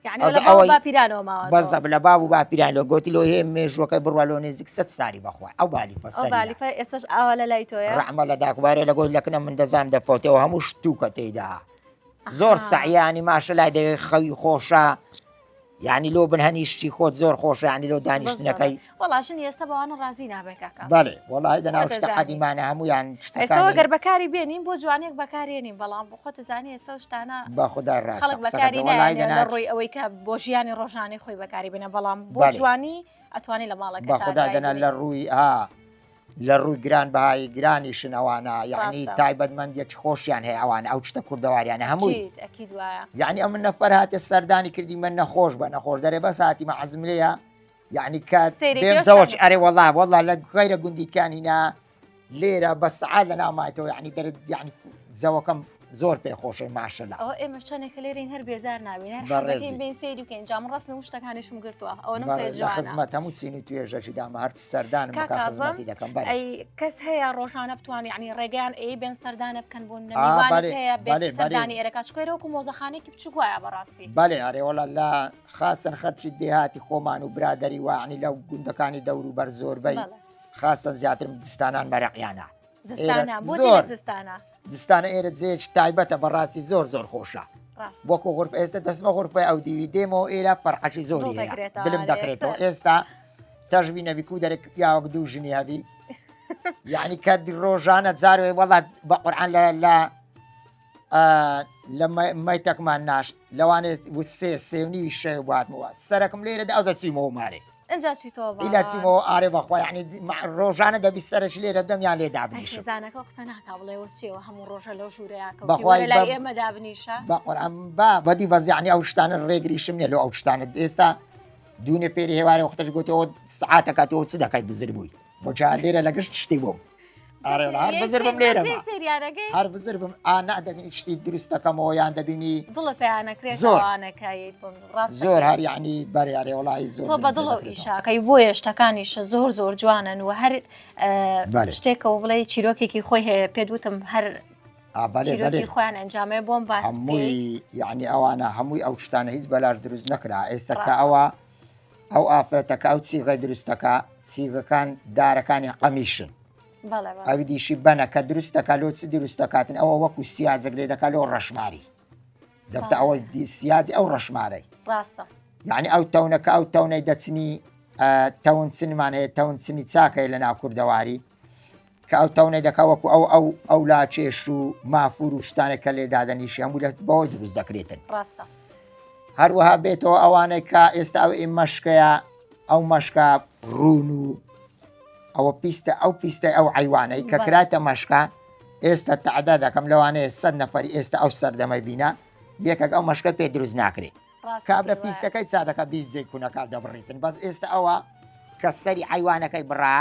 یعنی لە باو باپیرانەوە ماوە بەزەب لە باب و باپیران لۆ گوتی لۆ هەیە مێژوەکەی بڕوا لۆ نێزیک سە ساری بەخوا ئەو بالی ئەو بالیفە ئێستاش ئاوا لە لای تۆیە ڕەحمە لە داکوبارە لە گۆت لەکنە من دەزانم دەفەوتەوە هەموو شتوکە تێیدا زۆر سەعیانی ماشە لای دەوێت خەوی خۆشە یعنی لۆ بن هەنیشتی خۆت زۆر خۆشە یعنی لۆ دانیشتنەکەی وەڵا ژنی ئێستا بەوانە ڕازی نابێ کاکە بەڵێ وەڵی دەناو شتە قەدیمانە هەمویان ئێستا گەر بەکاری بێنین بۆ جوانێک بەکارێنین بەڵام بۆ خۆت زانی ئێستا شتانە بە خدا ڕاست خەڵک بەکاری نایەنێ لە ڕووی ئەوەی کە بۆ ژیانی ڕۆژانەی خۆی بەکاری بێنە بەڵام بۆ جوانی ئەتوانی لە ماڵەکە بەخدا دەنا لە ڕووی ئا لە ڕووی گران بەهایی گرانیشن ئەوانە یعنی تایبەتمەندیەکی خۆشیان هەیە ئەوانە ئەو شتە کوردەواریانە هەمووی یعنی ئەم نەفەر هاتە سەردانی کردی من نەخۆش بە نەخۆش دەرێ بەس هاتی مە عەزم لێیە یعنی کە بێم زەوەش ئەرێ وەڵا وەڵا لە غیرە گوندیکانینا لێرە بە سەعات لە ناو مایتەوە یعنی دەرت یعنی زەوەکەم زۆر پێ خۆشە ماشەلا ئەوە ئێمە چەندێکە لێرین هەر بێزار نابین هەر حەزەکەین بێین سەیری بکەین جا من ڕەسمی و شتەکانیشم گرتووە ئەوەنەم پێ لە خزمەت هەموو چین و توێژەکی دامە هەرچی سەردانم کاک بکا کازم خزمەتی دەکەم بەڵێ ئەی کەس هەیە ڕۆژانە بتوانێ یعنی ڕێگەیان ئەی بێن سەردانە بکەن بۆ ئا میوانت بەڵێ هەیە بێت بەڵێ بەڵێ سەردانی ئێرەکە چکۆ ئێرە وەکو مۆزەخانەیەکی بچووک وایە بەڕاستی بەڵێ ئەرێ وەڵا لە خاستن خەرکی دێهاتی خۆمان و برادەری وانی لەو گوندەکانی دەوروبەر زۆربەی بەڵێ خاستن زیاتر زستانان مەرەقیانە زستانە بۆ زۆر زستانە زستانە ئێرە جێیەکی تایبەتە بەڕاستی زۆر زۆر خۆشە وەکو غرف ئێستا دەستمە غرفەی ئەو دیوی دێمەوە ئێرە فەرحەشی زۆری دلم دەکرێتەوە ئێستا تەژبی نەبی کو دەرێک پیاوەک دوو ژنی هەبی یعنی کە ڕۆژانە جاروێ وڵات بە قورآن لە لە لە مەتەکمان ناشت لەوانێت سێ سێونی شێ باتمەوە سەرەکم لێرە ئەوزە چیمەوە مارێ ئەجا چیتەوە ئیلا چیمەوە ئارێ بەخوا یعنی ڕۆژانە دەبی سەرش لێرە بدەم یان لێ دابنیشم خێزانەکە قسە ناکا بڵێ وە چیەوە هەموو ڕۆژە لەو ژوورەیە بەخوای لای ئێمە دابنیشە بە قورئان با بەدی بەس یعنی ئەو شتانە ڕێگریشم نییە لۆ ئەو شتانە ئێستا دوونێ پێری هێوارە وەختەش گوتەوە سعاتەکە تۆ چ دەکەی بزر بووی بۆ جا لێرە لە گشت شتی بووم ئارێ هەر بزر بم لێرە هەر بزر بم ئا نا دەبینی شتی دروست دەکەمەوە یان دەبینی دڵە پێیانەکرێت زۆر ئەوانەکەی زۆر هەر یعنی بەریارێ وڵی زۆر تۆ بە دڵەوە ئیشاکەی بۆیە شتەکانیشە زۆر زۆر جوانن و هەر شتێکەوە بڵێ چیرۆکێکی خۆی هەیە پێت وتم هەر چیرۆکی خۆیان ئەنجامێ بۆم باس هەمووی یعنی ئەوانە هەمووی ئەو شتانە هیچ بەلاش دروست نەکرا ئێستا کە ئەوە ئەو ئافرەتەکە ئەو چیغەی دروستەکە چیغەکان دارەکانی قەمیشن ئەوی دیشی بەنە کە دروست دەکا لۆ چ دروست دەکاتن ئەوە وەکو سیاجێک لێ دەکا لۆ ڕەشماری دەبتە ئەوە سیاجی ئەو ڕەشمارەی ڕاستە یعنی ئەو تەونەکە ئەو تەونەی دەچنی تەون چنمان هەیە تەون چنی چاکەیە لە ناو کوردەواری کە ئەو تەونەی دەکا وەکو ئەو ئەو ئەو لاچێش و مافور و شتانێک کە لێ دادەنیشی هەموو لە بەوە دروست دەکرێتن ڕاستە هەروەها بێتەوە ئەوانەی کە ئێستا ئەو ئێ مەشکەیە ئەو مەشکە ڕوون و. ئەوە پیستە ئەو پیستە ئەو عیوانەی کە کراتە مەشکە ئێستا تەعدا دەکەم لەوانەیە سەد نەفەری ئێستا ئەو سەردەمەی بینا یەکێک ئەو مەشکە پێ دروست ناکرێت کابرا پیستەکەی چادەکە 20 جێ کونەکە دەبڕیتن بەس ئێستا ئەوە کە سەری عیوانەکەی بڕا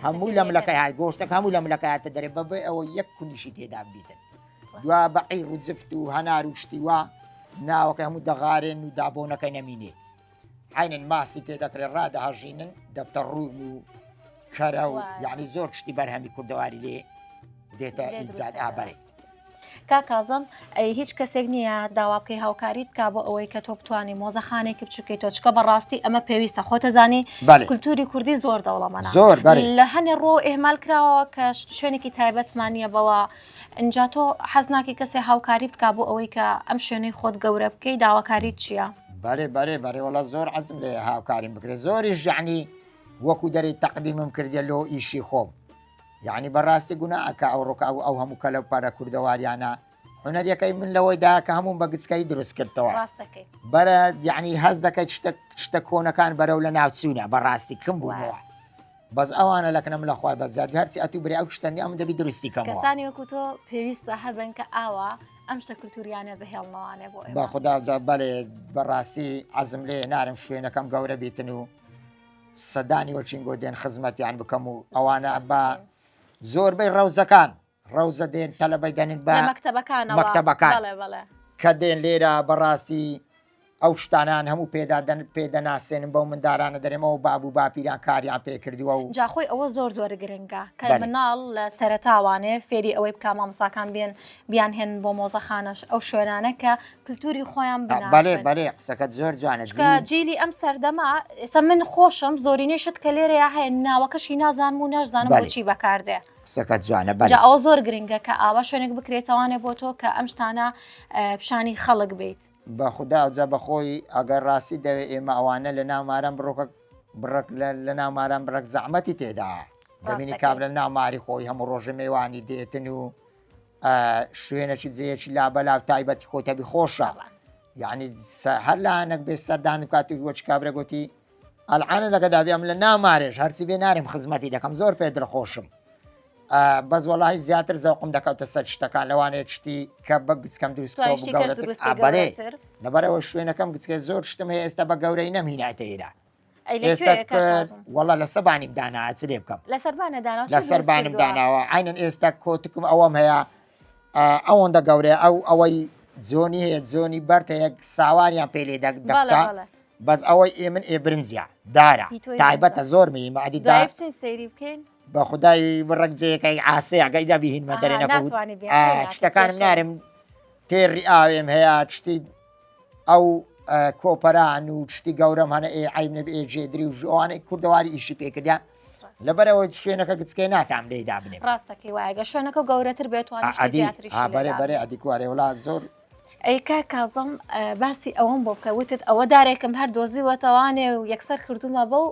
هەموو لە ملەکەی های گۆشتەکە هەموو لە ملەکە هاتە دەرێ بەبێ ئەوە یەک کونیشی تێدا بیتن دوا بە عیر و جفت و هەنار و شتی وا ناوەکە هەموو دەغارێن و دابۆنەکەی نەمینێ عینن ماسی تێدەکرێت ڕادەهەژینن دەبتە ڕوون و کەرە و یعنی زۆر شتی بەرهەمی کوردەواری لێ دێتە ئیجاد ئابەرێت. کاک کازم ئەی هیچ کەسێک نییە داوا بکەی هاوکاریت بکا بۆ ئەوەی کە تۆ بتانی مۆزەخانێکی بچووکەی تۆ چکە بەڕاستی ئەمە پێویستە خۆتەزانی کولتوری کوردی زۆر دەوڵەمەنە زۆر لە هەنێ ڕۆ ئێهمال کراوە کە شوێنێکی تایبەتمان نییە بەوە ئینجا تۆ حەز ناکەی کەسێ هاوکاری بکا بۆ ئەوەی کە ئەم شوێنەی خۆت گەورە بکەی داواکاریت چییە؟ بەرێ بەرێ بەرێ وەڵا زۆر عەزم لێ هاوکاریم بکرێت زۆریش یعنی وەکو دەرێ تەقدیمم کردە لۆ ئیشی خۆم یعنی بەڕاستی گوناعەکە ئەوڕۆکە ئەو ئەو هەموو کەلە و پارە کوردەواریانە هونەریەکەی من لەوەیدا کە هەموم بە گچکەی دروست کردەوە ڕاستەکەی بەرە یعنی هەز دەکەیت شتە شتە کۆنەکان بەرەو لە ناوچوونە بەڕاستی کم بوونەوە بەس ئەوانە لەکنەم لە خوای بەزیاد هەرچی ئەتوو برێ ئەو شتە نیە ئەمن دەبی دروستی کەمەوە. کەسانی وەکو تۆ پێویستە هەبن کە ئاوا ئەم شتە کولتوریانە بهێڵنەوانێ بۆ ئێمە. بەخودا جا بەلێ بەڕاستی عەزم لێ نارم شوێنەکەم گەورە بیتن و سەدانی وەچینگۆ دێن خزمەتیان بکەم و ئەوانە بە زۆربەی ڕەوزەکان ڕەوزە دێن تەلەبەی دەنن بە مەکتەبەکانەوە مەکتەبەکان بەڵێ بەڵێ کە دێن لێرە بەڕاستی ئەو شتانان هەموو پێدا دەن پێ دەناسێنم بەو مندارانە دەرێمەوە باب و باپیران کاریان پێ کردووە و جا خۆی ئەوە زۆر زۆر گرنگە کە بەلێ. مناڵ لە سەرەتاوانێ فێری ئەوەی بکا مامۆساکان بێن بیان هێن بۆ مۆزەخانەش ئەو شوێنانە کە کلتوری خۆیان بەلێ بناسن بەلێ قسەکەت زۆر جوانە چونکە جی جیلی ئەم سەردەمە ئێستا من خۆشم زۆرینەی شت کە لێرەیا هەیە ناوەکەشی نازانم و ناشزانم بەلێ. بۆچی بەکاردێ قسەکەت جوانە جا بەلێ. ئەوە زۆر گرنگە کە ئاوا شوێنێک بکرێتەوانێ بۆ تۆ کە ئەم شتانە پیشانی خەڵک بیت. بەخودا ئەوجا بەخۆی ئەگەر ڕاستی دەوێ ئێمە ئەوانە لە ناو ماران بڕۆکە بڕەک لە ناو ماران بڕەک زەحمەتی تێدا دەبینی کابرا ناو ماری خۆی هەموو ڕۆژە مێوانی دێتن و شوێنێکی جێیەکی لابەلا و تایبەتی خۆی تەبی خۆشە یعنی هەر لایەنێک بێ سەردان بکات و وەچ کابرا گوتی ئەلعانە لەگە دابی ئەم لە نامارێش هەرچی بێ نارم خزمەتی دەکەم زۆر پێ دڵخۆشم بەس وەڵی زیاتر زەوقم دەکەوتە سەر شتەکان لەوانەیە شتی کە بە گچکەم دروست بەرێ لەبەرەوە شوێنەکەم گچکە زۆر شتم هەیە ئێستا بە گەورەی نەمهیناتە ئێرە وەڵا لە سەبانیم دانا چ لێ بکەم لەسەر بانم داناوە عینەن ئێستا کۆتکم ئەوەم هەیە ئەوەندە گەورەیە ئەو ئەوەی زۆنی هەیە زۆنی بەرد هەیە ساواریان پێ لێ دەکا بەس ئەوەی ئێ من ئێ برنجە دارە تایبەتە زۆر میمە ئەدی دا سەیری بکەین بە خدای بڕەک جێیەکەی عاسەیە ئەگەی دا بیهینمە دەرێ نەبوو شتەکانم نارم تێڕی ئاوێم هەیە شتی ئەو کۆپەران و شتی گەورەم هەنە ئێ عیب نەبێ ئێ جێدری و ژوانەی کوردەواری ئیشی پێکردیان لەبەرەوە شوێنەکە گچکەی ناکام لێی دابنێ ڕاستەکەی وایە شوێنەکە گەورەتر بێت بەرێ بەرێ ئەدی کوارێ وڵا زۆر ئەی کاک کازم باسی ئەوەم بۆ بکە وتت ئەوە دارێکم هەر دۆزیوەتەوانێ و یەکسەر کردومە بەو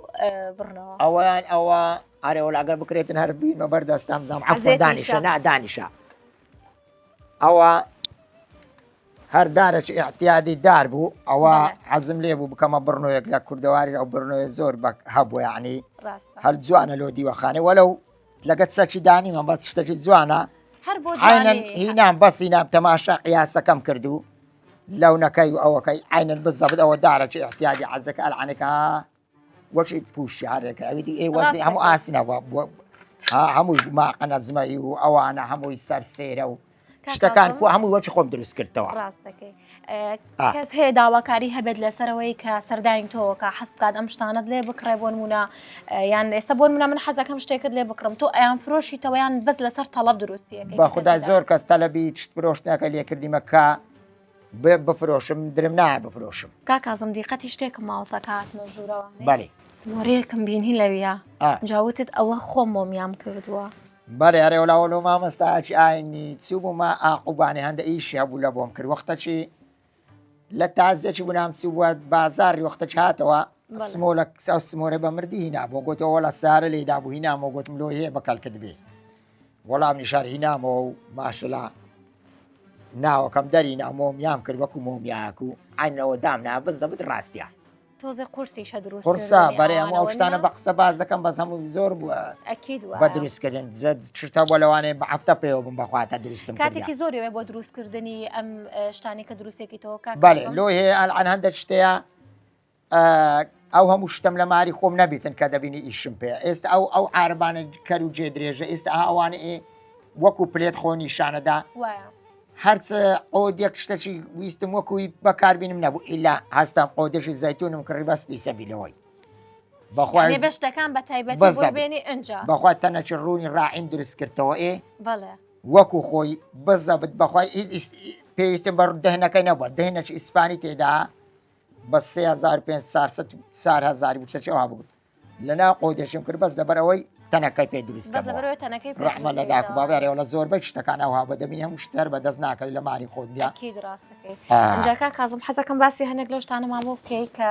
بڕنەوە. ئەوەیان ئەوە ئەرێ وەڵا گەر بکرێتن هەر بینمە بەر دەستام زام عەفوەن دانیشە نا دانیشە ئەوە هەر دارێکی ئیعتیادی دار بوو ئەوە حەزم لێ بوو بکەمە بڕنۆیەک لە کوردەواری ئەو بڕنۆیە زۆر بە هەبوو یعنی هەر جوانە لۆ دیوەخانێ وەلو لەگەت سەرچی دانیمە بەس شتێکی جوانە هەر بۆ عینەن هینام بەس هینام تەماشا قیاسەکەم کردو لەونەکەی و ئەوەکەی عینەن بزەبت ئەوە دارەکی احتیاجی عەزەکە ئەلعانەکە وەکی پوشارێکە ئەوی دی ئێ وەزنی هەموو ئاسنە هەمووی ماقەنە زمەی و ئەوانە هەمووی سەر سێرە و شتەکان کو هەمووی وەکی خۆم دروست کردەوە ڕاستەکەی کەس هەیە داواکاری هەبێت لەسەرەوەی کە سەردانی تۆکە حەز بکات ئەم شتانت لێ بکڕێ بۆ نمونە یان ئێستا بۆ منە من حەزەکەم شتێکت لێ بکڕم تۆ ئەیان فرۆشیتەوە یان بەس لەسەر تەڵەب دروستیەکەی بە خودای زۆر کەس تەلەبی چت فرۆشتنەکە لێ کردیمە کە بێ بفرۆشم درم نایە بفرۆشم. کاک کازم دیقەتی شتێکم ماوەسا کە هاتمە ژوورەوە بەلی. سمۆرەیەکم بینی لەویا جا وتت ئەوە خۆم مۆمیام کردووە. بەڵێ ئەرێ وەلا وەلۆ مامۆستایەکی ئاینی چووبوومە ئاقوبانێ هەندە ئیشی هەبوو لە بۆم کرد وەختەکی لە تازیەکی بوونام چووبووە بازاڕی وەختەکی هاتەوە سمۆلە ئەو سمۆرە بە مردی هینا بۆ گوتەوە وەلا سارە لێی دابوو هینامەوە گوتم لۆ هەیە بە کەڵکت بێ وەڵام نیشار هینامەوە و ماشەلا ناوەکەم دەری نا مۆمیام کرد وەکو مۆمیاک و عینەوە دام نا بزەبت ڕاستە. تۆزێ قورسیشە دروست قورسە بەرێ هەموو ئەو شتانە بە قسە باز دەکەم بەس هەموو زۆر بووە ئەکید بە دروستکردن شتە بۆ لەوانەیە بە هەفتە پێوە بم بەخواتە دروستم کاتێکی زۆری وێ بۆ دروستکردنی ئەم شتانی کە دروستێکیتەوە کاک بەڵێ لۆ هەیە ئەلعەن هەندێک شتەیە ئەو هەموو شتم لە ماری خۆم نەبیتن کە دەبینی ئیشم پێ ئێستا ئەو ئەو عربانە کەر و جێ درێژە ئێستا ئەوانە ئێ وەکو پلێت خۆ نیشانەدا هەرچ عۆدێک شتەکی ویستم وەکوی بەکاربینم نەبوو ئیلا هەستام عۆدێکی زەیتونم کڕی بەس پیسەبی لەوەی بەخوای بەشتەکان بە تایبەت بێنی ئەجا بەخوا تەنەکی ڕوونی ڕاعیم دروست کردەوە ئێ بەڵێ وەکو خۆی بزەبت بەخوای هیچ پێویستم بە دهنەکەی نەبووە دهنەکی ئیسپانی تێدا بە 3500 4000 بوو شتێکی ئەوها بوو لەناو قۆدێشم کرد بەس لەبەر ئەوەی تەنەکەی پێ دروست بەس لەبەرەوەی تەنەکەی پێ ڕەحمە لە داک و بابێ ڕێوە لە زۆربەی شتەکان ئەوها بە دەبینی هەموو شتەر بە دەست ناکەوی لە ماری خۆت دیا ئەکید ڕاستەکەی ئینجا کاک کازم حەزەکەم باسی هەنێک لەو شتانەمان بۆ بکەی کە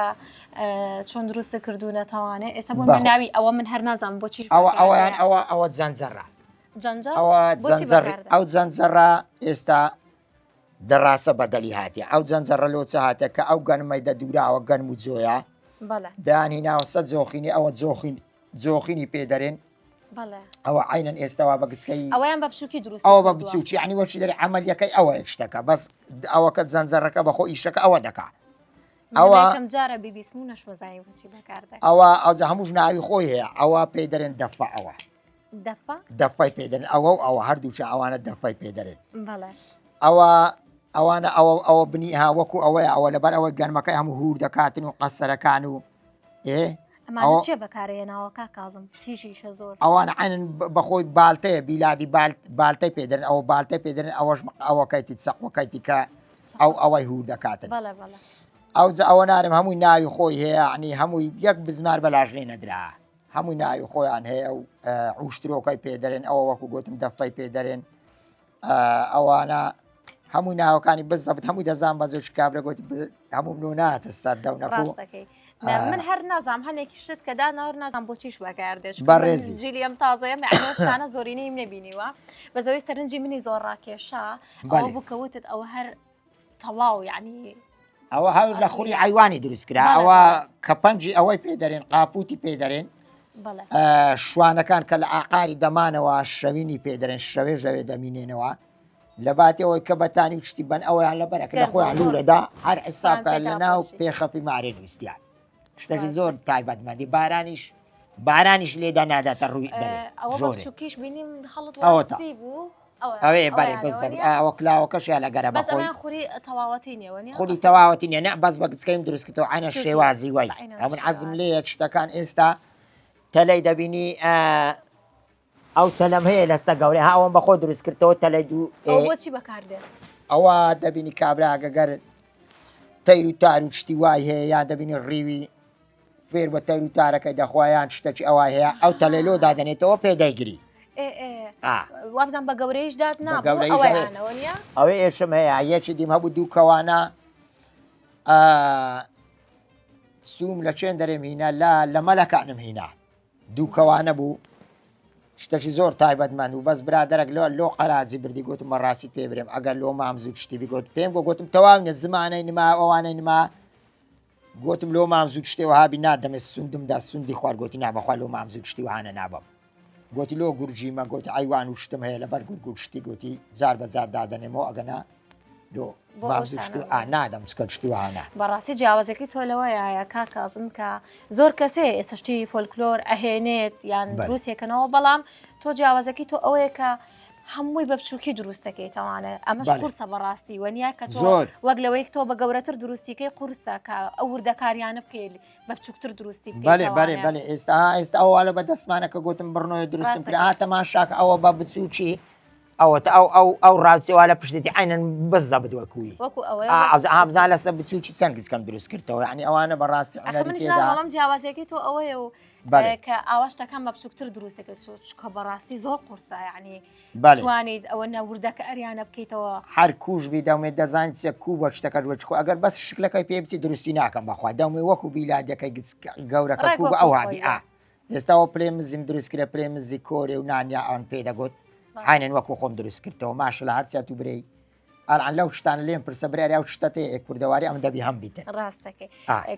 چۆن دروستە کردوونەتەوانێ ئێستا بۆ من ناوی ئەوە من هەر نازانم بۆچی ئەوە ئەویان ئەوە ئەوە جەنجەڕە جەنجەڕ ئەوە جەنجەڕ ئەو جەنجەڕە ئێستا دەڕاسە بەدەلی هاتیە ئەو جەنجەڕە لۆ چ هاتە کە ئەو گەنمەی دەدوراوە گەنم و جۆیە دانی ناوسە جۆخینی ئەوە جۆخین جۆخینی پێ دەرێن ئەوە عینەن ئێستاوا بە گچکەی ئەویان بە بچووکی دروست ئەوە بە بچووکی عنی وەچی دەری عملیەکەی ئەوە شتەکە بەس ئەوەکە جەنجەڕەکە بەخۆ ئیشەکە ئەوە دەکا ئەوە جارە بیبیسم و نەشمەزانی بچی بەکاردە ئەوە ئەوجا هەمووش ناوی خۆی هەیە ئەوە پێی دەرێن دەفە ئەوە دەفە دەفای پێ دەرێن ئەوە و ئەوە هەردووچە ئەوانە دەفای پێ دەرێن بەڵێ ئەوە ئەوانە ئەوە ئەوە بنی ها وەکو ئەوەیە ئەوە لەبەر ئەوە گەرمەکەی هەموو هور دەکاتن و قەسەرەکان و ئێ ئەمانە ئەوە- چیە بەکارهێناوە کاک کازم تیژیشە زۆر ئەوانە عینن بەخۆی بالتەیە بیلادی بالتەی پێ دەرێن ئەوە بالتەی پێ دەرێن ئەوەش ئەوەکەیتی سەقوەکەیتی کە ئەو ئەوەی هور دەکاتن بەڵێ بەڵێ ئەوجا ئەوە نارم هەمووی ناوی خۆی هەیە عنی هەمووی یەک بزمار بەلاش لێ نەدرا هەمووی ناوی خۆیان هەیە و عوشترۆکەی پێ دەرێن ئەوە وەکو گوتم دەفەی پێ دەرێن ئەوانە هەموو ناوەکانی بزەبت هەموو دەزان بە زۆر کابرا گوتی هەموو منۆ ناتە سەردە و نەکو من هەر نازام هەنێکی شت کە داناوە نازان بۆچیش بەکاردێت بەڕێزی جیلی ئەم تازەیە معنۆشانە زۆرینەیم نەبینیوە بەزەوەی سەرنجی منی زۆر ڕاکێشا ئەوە بوو کەوتت ئەوە هەر تەواو یعنی ئەوە هەر لە خوری عیوانی دروست کرا ئەوە کە پەنجی ئەوەی پێ دەرێن قاپوتی پێ دەرێن شوانەکان کە لە ئاقاری دەمانەوە شەوینی پێ دەرێن شەوێژ لەوێ دەمینێنەوە لە باتی ئەوەی کە بەتانی و شتی بن ئەویان لە بەرەکە لە خۆیان لوولەدا هەر حسابکە لە ناو پێخەفی مارێ نووسیان شتێکی زۆر تایبەتمەندی بارانیش بارانیش لێدا ناداتە ڕووی ئەوە بچووکیش بینیم هەڵت ئەوە بوو ئەوێ بەرێ بزەبت ئەوە کلاوەکەشیان لەگەرە بەس ئەویان خوری تەواوەتی نییە وەنیە خوری تەواوەتی نییە نە بەس بە گچکەیم دروست کردەوە عینە شێوازی وای ئەمن عەزم لێیە شتەکان ئێستا تەلەی دەبینی ئەو تەلەم هەیە لەسە گەورە ها ئەوم بەخۆ دروست کردەوە تەلەی دوو بۆچی بەکاردێ ئەوە دەبینی کابرا گەگەر تەیر و تار و شتی وای هەیە یان دەبینی ڕیوی فێر بە تەیر و تارەکەی دەخوا یان شتەکی ئەوە هەیە ئەو تەلەی لۆ دادەنێتەوە پێ دەیگری وابزان بە گەورەیش داد نا ئەوەی ئێشم هەیە یەکی دیم هەبوو دوو کەوانە سووم لە چێن دەرێم هینا لە لە مەلەکانم هینا دوو کەوانە بوو شتەکی زۆر تایبەتمەند و بەس برادەرەک لۆ لۆ قەراجی بردی گوتم بە ڕاستی پێ برێم ئەگەر لۆ مام زوو شتی بگوت پێم گۆ گوتم تەواو نە زمانەی نما ئەوانەی نما گۆتم لۆ مام زوو شتێ وەها بی نادەمێ سوندم دا سوندی خوارد گۆتی نا بەخوا لۆ مام زوو شتی وەها نەنابەم گۆتی لۆ گورجی مە گۆتی عەیوان و شتم هەیە لەبەر گورگ و شتی گۆتی جار بە جار دادەنێمەوە ئەگەنا لۆ بۆ مام ئەو زوو شتی شتانە ئا نادەم چکە شتی وەها نا. بەڕاستی جیاوازەکەی تۆ لەوەیە کاک کازم کە زۆر کەسێ ئێستا شتی فۆلکلۆر ئەهێنێت یان بەلێ. دروستێکەنەوە بەڵام تۆ جیاوازەکەی تۆ ئەوەیە کە هەمووی بە بچووکی دروست دەکەیتەوانێ ئەمەش قورسە بەڕاستی وەنیە کە تۆ وەک لەوەی تۆ بە گەورەتر دروستیکەی قورسە کە ئەو وردەکاریانە بکەیت بە بچووکتر دروستی بەێ بەێ بەێ ئێستا ئێستا ئەوە لە بە دەستمانە کە گوتم بڕنەوە دروستم کرد تەماشاکە ئەوە بە بچووکی ئەوە ئەو ئەو ئەو ڕاوچێوا لە پشتێتی عینەن بزە بدوەکوی وەکو ئەوەی ئابزان لەسەر بچووکی چەند گچکەم دروست کردەوە ینی ئەوانە بەڕاستی بەڵام جیاوازیەکەی تۆ ئەوەیە و کە ئاوا شتەکان بە بچووکتر دروست دەکرد تۆ چکە بەڕاستی زۆر قورسە یعنی توانیت ئەوە نەوردەکە ئەریانە بکەیتەوە هەر کوش بی دەمێ دەزانیت چیە کو بە شتەکەش وەچ خۆ ئەگەر بەس شکلەکەی پێ بچی دروستی ناکەم بەخوا دەمێ وەکو بیلادەکەی گەورەکە کو بە ئەوها بی ئا ئێستاوە پلێ مزیم دروست کرێ پلێ مزی کۆرێ و نانیا ئەوان پێ دەگوت عینەن وەکو خۆم دروست کردەوە ماشەڵا هەرچیا تو برێی. ئەلعان لەو شتانە لێم پرسە براری ئەو شتە تێ کوردەواری ئەم دەبی هەم بیتن. ڕاستەکەی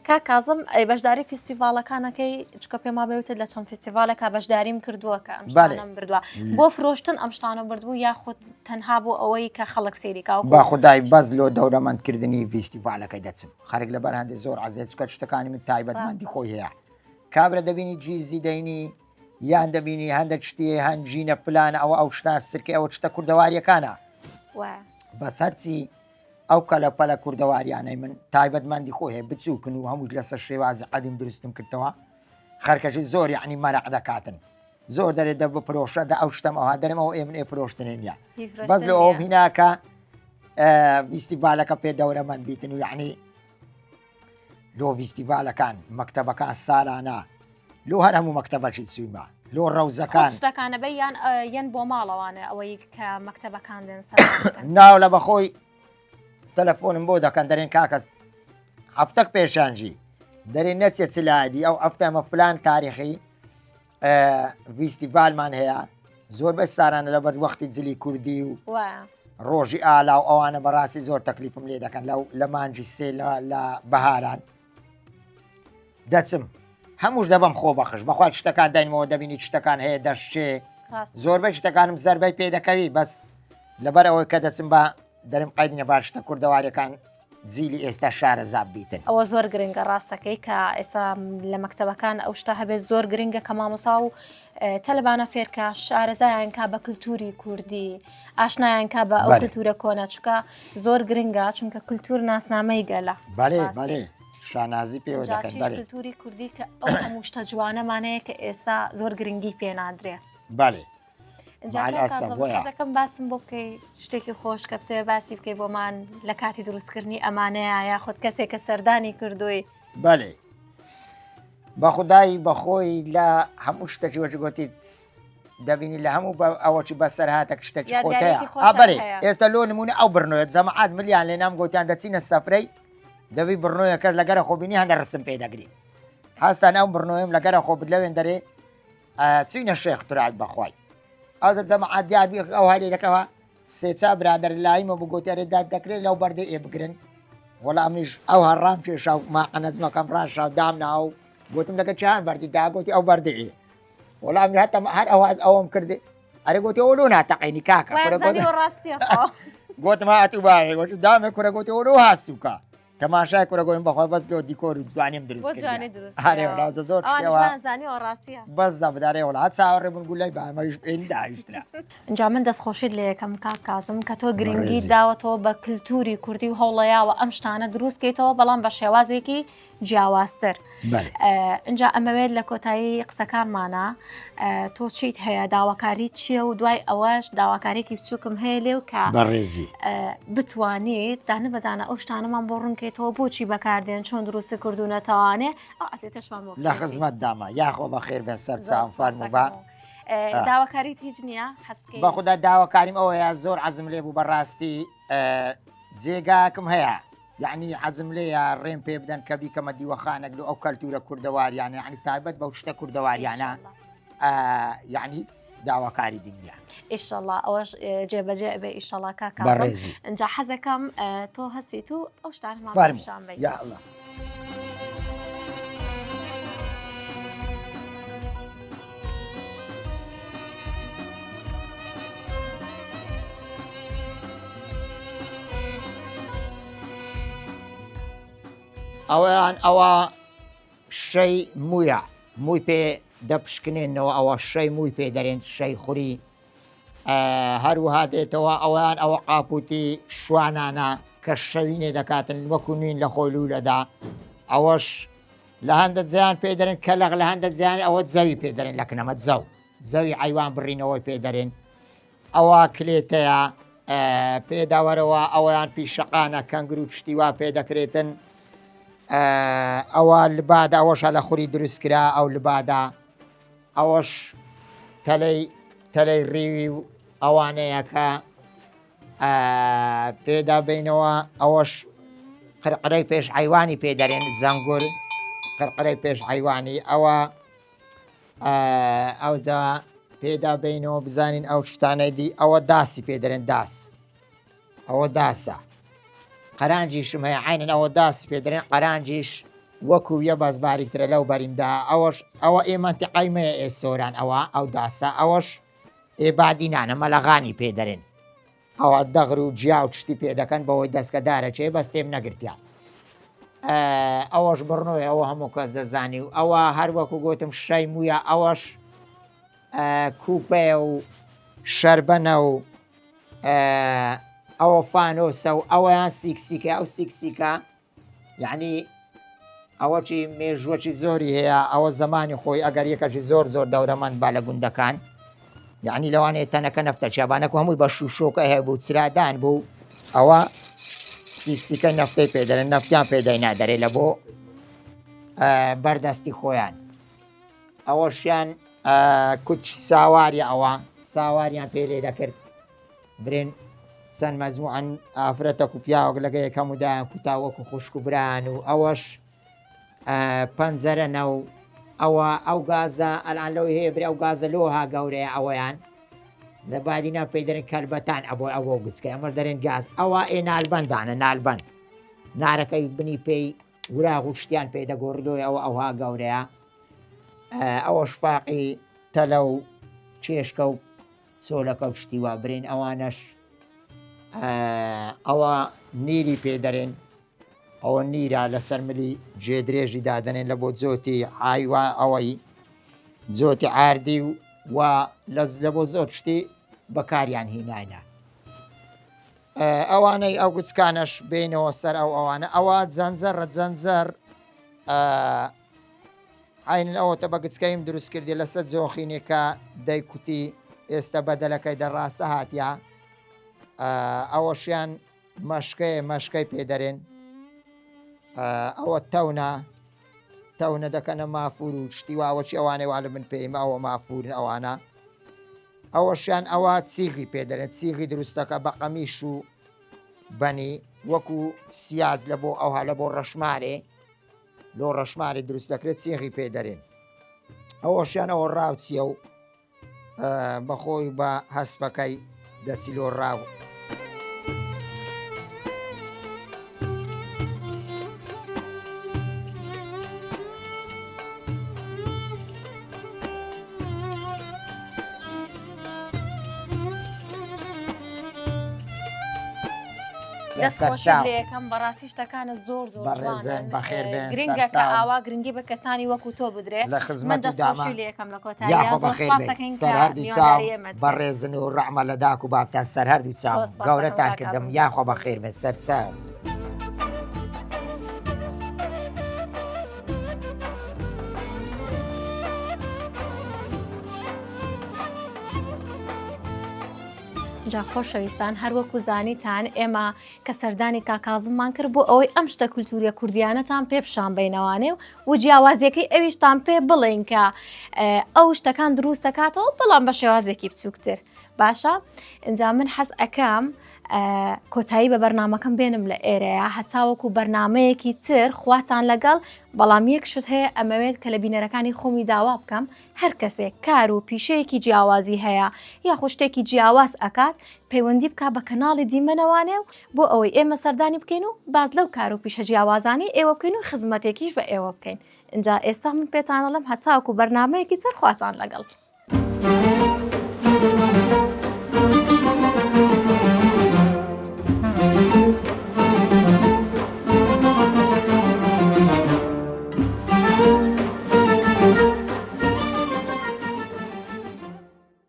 کاک کازم ئەی بەشداری فیستیڤاڵەکانەکەی چکە پێما بێوتت لە چەند فیستیڤالێکا بەشداریم کردووە کە ئەم شتانەم بردووە بۆ فرۆشتن ئەم شتانە بردبوو یاخود تەنها بۆ ئەوەی کە خەڵک سەیری کا با خدای بەس لۆ دەورەمەندکردنی فیستیڤالەکەی دەچم خەرک لەبەر هەندێک زۆر عەزێت چکە شتەکانی من تایبەتمەندی خۆی هەیە کابرا دەبینی جیزی دەینی یان دەبینی هەندێک شتی هەنجینە فلانە ئەوە ئەو شتان سرکە ئەوە شتە کوردەواریەکانە بەس هەرچی ئەو کەلەپەلە کوردەواریانەی من تایبەتمەندی خۆی هەیە بچووکن و هەمووش لەسەر شێوازی قەدیم دروستم کردەوە خەرکەشی زۆر یعنی مەرەق دەکاتن زۆر دەرێ دە بفرۆشە دە ئەو شتەم ئەوها دەرم ئەو ئێمن ئێ فرۆشتنێ نیە بەس لە ئەو هیناکە ویستیڤالەکە پێ دەورەمەند بیتن و یعنی لۆ ڤیستیڤالەکان مەکتەبەکان سالانە لۆ هەر هەموو مەکتەبەکی چوویمە لۆ ڕەوزەکان شتەکانە بە یان یەن بۆ ماڵەوانە ئەوەی کە مەکتەبەکان دێن ناو لە بەخۆی تەلەفۆنم بۆ دەکەن دەرێن کاکەس هەفتەک پێشانجی دەرێن نەچێت چلادی ئەو هەفتەمە فلان تاریخی ڤیستیڤالمان هەیە زۆربەی سارانە لەبەر وەختی جلی کوردی و ڕۆژی ئالا و ئەوانە بەڕاستی زۆر تەکلیفم لێ دەکەن لەو لە مانجی سێ لە بەهاران دەچم هەمووش دەبم خۆ بەخش بەخوا شتەکان داینمەوە دەبینی شتەکان هەیە دەشچێ زۆربەی شتەکانم زەربەی پێ دەکەوی بەس لەبەر ئەوەی کە دەچم بە دەرم قەیدنە با شتە کوردەواریەکان جیلی ئێستا شارەزا بیتن. ئەوە زۆر گرنگە ڕاستەکەی کە ئێستا لە مەکتەبەکان ئەو شتە هەبێت زۆر گرنگە کە مامۆسا و تەلبانە فێرکە شارەزایان کا بە کللتوری کوردی ئاشنایان کا بە ئەو کللتورە کۆنە چکە زۆر گرنگە چونکە کللتور ناسنامەی گەلە بەێ بەێ شانازی پێوە دەکەن کللتوری کوردی کە ئەو هەموو شتە جوانەمانەیە کە ئێستا زۆر گرنگی پێنادرێ بەێ حەزەکەم باسم بۆ بکەی شتێکی خۆش کە بتەوێ باسی بکەی بۆمان لە کاتی دروستکردنی ئەمانەیە یاخود کەسێک کە سەردانی کردووی بەێ بەخودایی بەخۆی لە هەموو شتێکی وەچ گوتی دەبینی لە هەموو ئەوەی بەسەر هاتە شتێکی خۆتەیە بەێ ئێستا لۆ نمونە ئەو بڕنوێت جەماعات ملیان لێ نام گوتیان دەچینە سەفرەی دەبی بڕنۆیەکە لەگەرە خۆبینی هەندە ڕسم پێ دەگری هەستان ئەو بڕنۆیم لەگەرە خۆ لەوێن دەرێ چوینە شێخ تورعەت بەخوای ئەو دە جەماعەت دیار بی ئەو هەلێ دەکەوە سێچا برادەر لایمە بوو گوتی ئەرێ داد دەکرێت لەو بەردە ئێ بگرن وەڵا منیش ئەو هەڕام کێشا و ماقەنەجمەکەم ڕاشا و دام ناو گوتم لەگە چیان بەردی دا گوتی ئەو بەردە ئێ وەڵا من هەتا هەر ئەو ئەوم کردی ئەرێ گوتی ئەو لۆ ناتەقێنی کاکە گوتم هاتوو باێ گوتی دامێ کورە گوتی ئەو لۆ هاسووکە تەماشای کورە گۆیم بەخوا بەس لۆ دیکۆر و جوانیم دروست بۆ جوانی دروست هەرێ وڵا زۆر شتێوە زانیەوە ڕاستیە بەس زەبدارێ وڵا چاوەڕێ بوون گولەی بە ئەمەش ئێن داویشترا ئینجا من دەستخۆشیت لێ یەکەم کاک کازم کە تۆ گرنگی داوەتەوە بە کللتوری کوردی و هەوڵەیاوە ئەم شتانە دروست کەیتەوە بەڵام بە شێوازێکی جیاوازتر ئینجا ئەمەوێت لە کۆتایی قسەکانمانە تۆ چیت هەیە داواکاری چییە و دوای ئەوەش داواکارێکی بچووکم هەیە لێو کە بەڕێزی بتوانیت دانە بەدانە ئەو شتانەمان بۆ ڕوونکەیتەوە بۆچی بەکاردێن چۆن دروست کردوونەتەوانێ ئەو ئەسێتەشمان بۆ لە خزمەت داما یاخۆ بەخێر بێن سەر چاوم فەرموو بە داواکاریت هیچ نییە حەز بکەیت بەخودا داواکاریم ئەوەیە زۆر عەزم لێ بوو بەڕاستی جێگاکم هەیە یەعنی حەزم لێیە ڕێم پێ بدەن کە بیکەمە دیوەخانێک لۆ ئەو کەلتورە کوردەواریانە یەعنی تایبەت بەو شتە کوردەواریانە یەعنی هیچ داواکاری دیم نییە. ئیشەڵا ئەوەش جێبەجێ ئەبێ ئیشەڵا کاک کازم. بەڕێزی. ئینجا حەزەکەم تۆ هەستیت و ئەو شتانەمان فەرموو. پیشان بەی. یا اللە. ئەوەیان ئەوە شەی مویە موی پێ دەپشکنێنەوە ئەوە شەی موی پێ دەرێن شەی خوری هەروها دێتەوە ئەویان ئەوە قاپوتی شوانانە کە شەوینێ دەکاتن وەکو نوین لە خۆی لولەدا ئەوەش لە هەندە زیان پێ دەرن کەلەغ لە هەندە زیان ئەوە زەوی پێ دەرن لە کنەمە زەو زەوی عیوان بڕینەوەی پێ دەرێن ئەوە کلێتەیە پێدا وەرەوە ئەوەیان پیشەقانە کەنگر و شتی وا پێ دەکرێتن ئەوە لبادە ئەوەشە لە خوری دروست کرا ئەو لبادە ئەوەش تەلەی تەلەی ڕیوی و ئەوانەیە کە پێدا بینەوە ئەوەش قرقرەی پێش عیوانی پێ دەرێن زەنگور قرقرەی پێش عیوانی ئەوە ئەوجا پێدا بینەوە بزانین ئەو شتانەی دی ئەوە داسی پێ دەرێن داس. ئەوە داسە قەرانجیشم هەیە عینەن ئەوە داس پێ دەرێن قەرانجیش وەکو یە بەس باریکترە لەو بەریمدا ئەوەش ئەوە ئێ مەنتیقای مەیە ئێ سۆران ئەوە ئەو داسە ئەوەش ئێ بادینانە مەلەغانی پێ دەرێن ئەوە دەغر و جیا و شتی پێ دەکەن بەوەی دەسکە دارەچێ بەس تێم نەگرتیا ئەوەش بڕنۆی ئەوە هەموو کەس دەزانی و ئەوە هەر وەکو گوتم شەی مویە ئەوەش کوپەیە و شەربەنە و ئەوە فانۆسە و ئەوەیان سیکسیکە ئەو سیکسیکە یعنی ئەوەچی مێژوەکی زۆری هەیە ئەوە زمانی خۆی ئەگەر یەکەکی زۆر زۆر دەورەمەند با لە گوندەکان یعنی لەوانەیە تەنەکە نەفتە چیابانەکە هەمووی بە شوشۆکە هەیە بوو چرادان بوو ئەوە سیکسیکە نەفتەی پێدەرن نەفتیان پێدای نادەرێ لە بۆ بەردەستی خۆیان ئەوەشیان کوچ ساواری ئەوە ساواریان پێ لێ دەکرد برێن چەند مەجموعەن ئافرەتەک و پیاوەک لەگە یەکەم و دایان کوتا وەکو خوشک و بران و ئەوەش پەنجەرە نەو ئەوە ئەو گازە ئەلان لەوەی هەیە برێ ئەو گازە لۆها گەورەیە ئەوەیان لە بادینا پێی دەرێن کەلبەتان ئەبۆ ئەوە گچکە ئەمەش دەرێن گاز ئەوە ئێ نالبەندانە نالبەند نارەکەی بنی پێی وراغ و شتیان پێ دەگۆڕی لۆی ئەوە ئەوها گەورەیە ئەوەش فاقی تەلە و چێشکە و سۆلەکە و شتی وا برین ئەوانەش ئەوە نیری پێ دەرێن ئەوە نیرە لەسەر ملی جێ درێژی دادەنێن لە بۆ جۆتی ئایوا ئەوەی جۆتی ئاردی و و لە بۆ زۆر شتی بەکاریان هیناینە ئەوانەی ئەو گچکانەش بینەوە سەر ئەو ئەوانە ئەوە جەنجەڕە جەنجەر عینن ئەوەتە بە گچکەیم دروست کردی لەسەر جۆخینێکە دەیکوتی ئێستا بەدەلەکەی دەڕاستە هاتیا ئەوەشیان مەشکەیە مەشکەی پێدەرێن ئەوە تەونە تەونە دەکەنە مافور و شتی واوەچی ئەوانەی وا لە من پێیمە ئەوە مافورن ئەوانە ئەوەشیان ئەوە چیغی پێ دەرێن چیغی دروستەکە بە قەمیش و بەنی وەکو سیاج لە بۆ ئەوها لە بۆ ڕەشمارێ لۆ ڕەشمارێ دروست دەکرێت چیغی پێ دەرێن ئەوەشیان ئەوە ڕاوچیە و بەخۆی بە هەسپەکەی دەچی لۆ ڕاو. دەست خۆشت لێ یەکەم بەڕاستی شتەکانە زۆر زۆر بەڕێزن بەخێر بێن گرنگە کە ئاوا گرنگی بە کەسانی وەکو تۆ بدرێ لە خزمەت دەست خۆشی لێ یەکەم لە کۆتایی یاخۆ بەخێر بێن سەر هەردوو چاو بەڕێزن و ڕەحمە لە داک و بابتان سەر هەردوو چاو گەورەتان کردم یاخۆ بەخێر بێن سەر چاو. جا خۆشەویستان هەروەکو زانیتان ئێمە کە سەردانی کاک کازممان کرد بۆ ئەوەی ئەم شتە کولتوریە کوردیانەتان پێ پیشان بینەوانێ و جیاوازیەکەی ئەویشتان پێ بڵێن کە ئەو شتەکان دروست دەکاتەوە بەڵام بە شێوازێکی بچووکتر باشە ئینجا من حەز ئەەکەم کۆتایی بە بەرنمەکەم بێنم لە ئێرەیە هەتاوەکو بەرنمەیەکی تر خواتان لەگەڵ بەڵام یەک شت هەیە ئەمەوێت کە لە بینەرەکانی خۆمی داوا بکەم هەر کەسێک کار و پیشەیەکی جیاوازی هەیە یاخود شتێکی جیاواز ئەکات پەیوەندی بکا بە کەناڵی دیمەنەوانێ و بۆ ئەوەی ئێمە سەردانی بکەین و باس لەو کار و پیشە جیاوازانەی ئێوە بکەین و خزمەتێکیش بە ئێوە بکەین ئینجا ئێستا من پێتان ئەڵێم هەتاکو بەرنامەیەکی تر خواتان لەگەڵ.